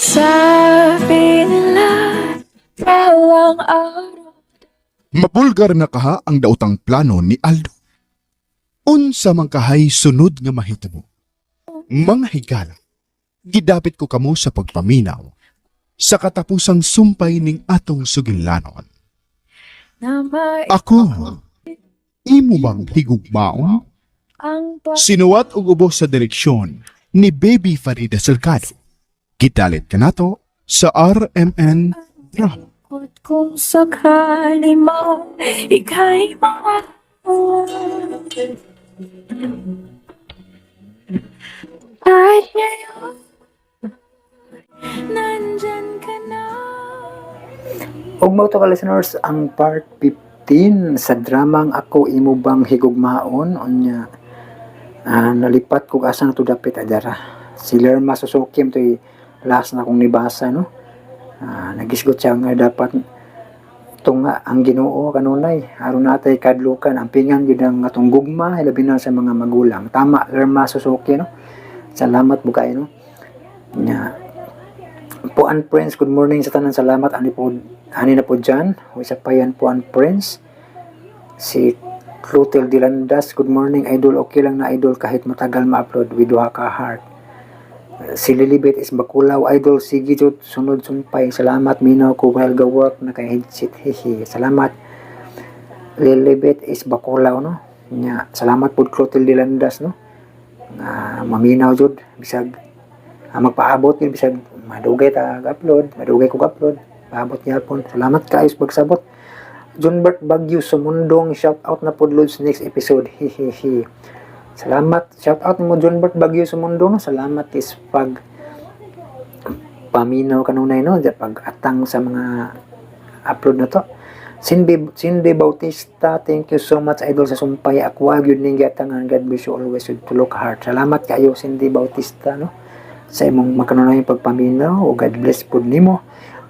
Sabi nila, balang araw. Mabulgar na kaha ang daotang plano ni Aldo. Unsa man kahay sunod nga mahitabo. Mga higala, gidapit ko kamo sa pagpaminaw sa katapusang sumpay ning atong sugilanon. Na may Ako, imo bang higugmaon? ang Sinuwat og ubos sa direksyon ni Baby Farida Salcado. Gitalit kanato sa RMN Drama. pagkot kung sakali man ika'y mawala. At ngayon, nandyan ka na. Ug mao to ka listeners ang part 15 sa dramang Ako Imo Bang Higugmaon unya nalipat ko asa na to dapit adara. Si Lerma Suzuki to'y last na akong nibasa no. Nagisgot siya nga dapat tunga ang Ginoo kanunay aron natay kadlukan ang pingan gyud ang atong gugma hilabi na sa mga magulang. Tama Lerma Suzuki no. Salamat bukay no. Nya Puan Prince, good morning sa tanan. Salamat ani po ani na po dyan. O isa pa yan Puan Prince. Si Clotilde Dilandas, good morning idol. Okay lang na idol kahit matagal ma-upload with duha ka heart. Si Lilibet is Bakulaw idol sige jud sunod sumpay. Salamat minaw ko while go work na kay headset. Hihi. Salamat Lilibet is Bakulaw no. Nya, salamat po Clotilde Dilandas no. Nga maminaw jud bisag magpaabot yun bisag madugay ta upload madugay ko upload paabot gyapon. Salamat kaayo sa pagsabot. Junbert Bagyo Sumundong, shout out na pod Lods next episode. Hihihi. Salamat, shout out nimo Junbert Bagyo Sumundong. Salamat is pag paminaw kanunay no, pag atang sa mga upload na to. Cindy Bautista, thank you so much, idol, sa sumpay. Ako gyud ning giatangan. God bless you always with tulo ka heart. Salamat kayo, Cindy Bautista, no? Sa imong makanunayong pagpaminaw. O God bless pud nimo.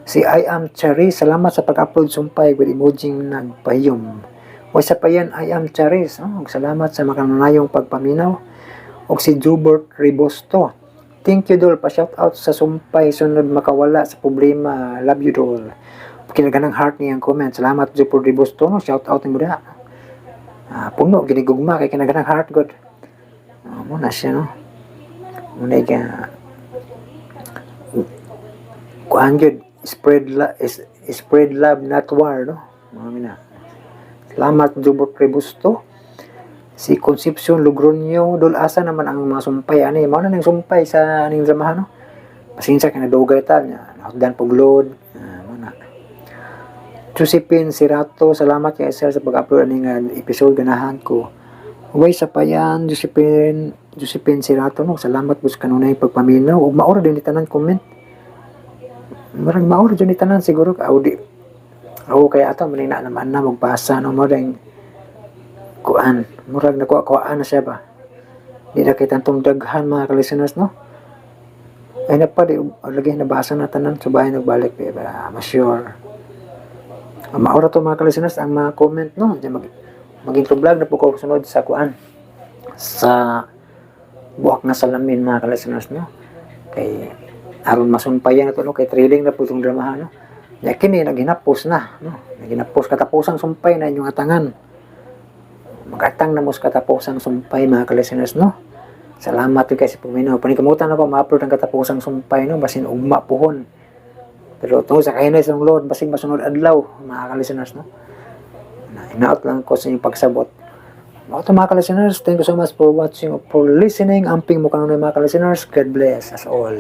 Si I am Cherry, salamat sa pag-upload sumpay with emoji nagpahiyom. O sa pa yan, I am Charis. Oh, salamat sa makanunayong pagpaminaw. O si Jubert Ribosto. Thank you, Dol. Pa-shout out sa sumpay. Sunod makawala sa problema. Love you, Dol. Kinaganang heart niyang comment. Salamat, Jubert Ribosto. No? Shout out nimo diha. Ah, puno, ginigugma kay kinaganang heart god. Ah, muna siya, no? Muna ka kuan gyud, spread love, not war, no? Mga mina. Salamat, Jubert Rebusto. Si Concepcion Logroño, "Dol, asa naman ang mga sumpay ani?" Mao na ning sumpay sa aning dramahan, no? Pasensya kay nadugay ta nya, nahutdan pog load. Ah, mo na. Josephine Sirato, "Salamat kay sir sa pag-upload aning episode, ganahan ko." Way sa payan, Josephine Sirato, no? Salamat po sa kanunay pagpaminaw. Ug maura din ni tanan comment. Murag maura din ni tanan siguro ka di ako kaya ato manina naman na magbasa, no? Mo ding kuan, murag nakuha kuhaan na siya ba, di na kay tantong daghan, mga ka-listeners, no? Ay na pa di lagi nabasa na tanan, subahin nagbalik ba mas sure. Maura to, mga ka-listeners, ang mga comment, no? Di mag maging vlog na po ko sunod sa kuan, sa buwak nga salamin, mga ka-listeners, no? Kay aron masumpayan na to, no? Kay thrilling na po itong dramahan, no? Ya kini naghinapos na, no? Naghinapos, katapusang sumpay na inyong atangan. Magatang na mo sa katapusang sumpay, mga ka-listeners, no? Salamat kay sa paminaw. Panikamutan na ko ma-upload ang katapusang sumpay, no? Basin ugma puhon. Pero tungod sa kahinay sa Lord, basig masunod adlaw, mga ka-listeners, no? Na inaot lang ko sa inyong pagsabot. Mga to, mga ka-listeners, thank you so much for watching or for listening. Amping mo kanunay, mga ka-listeners. God bless us all.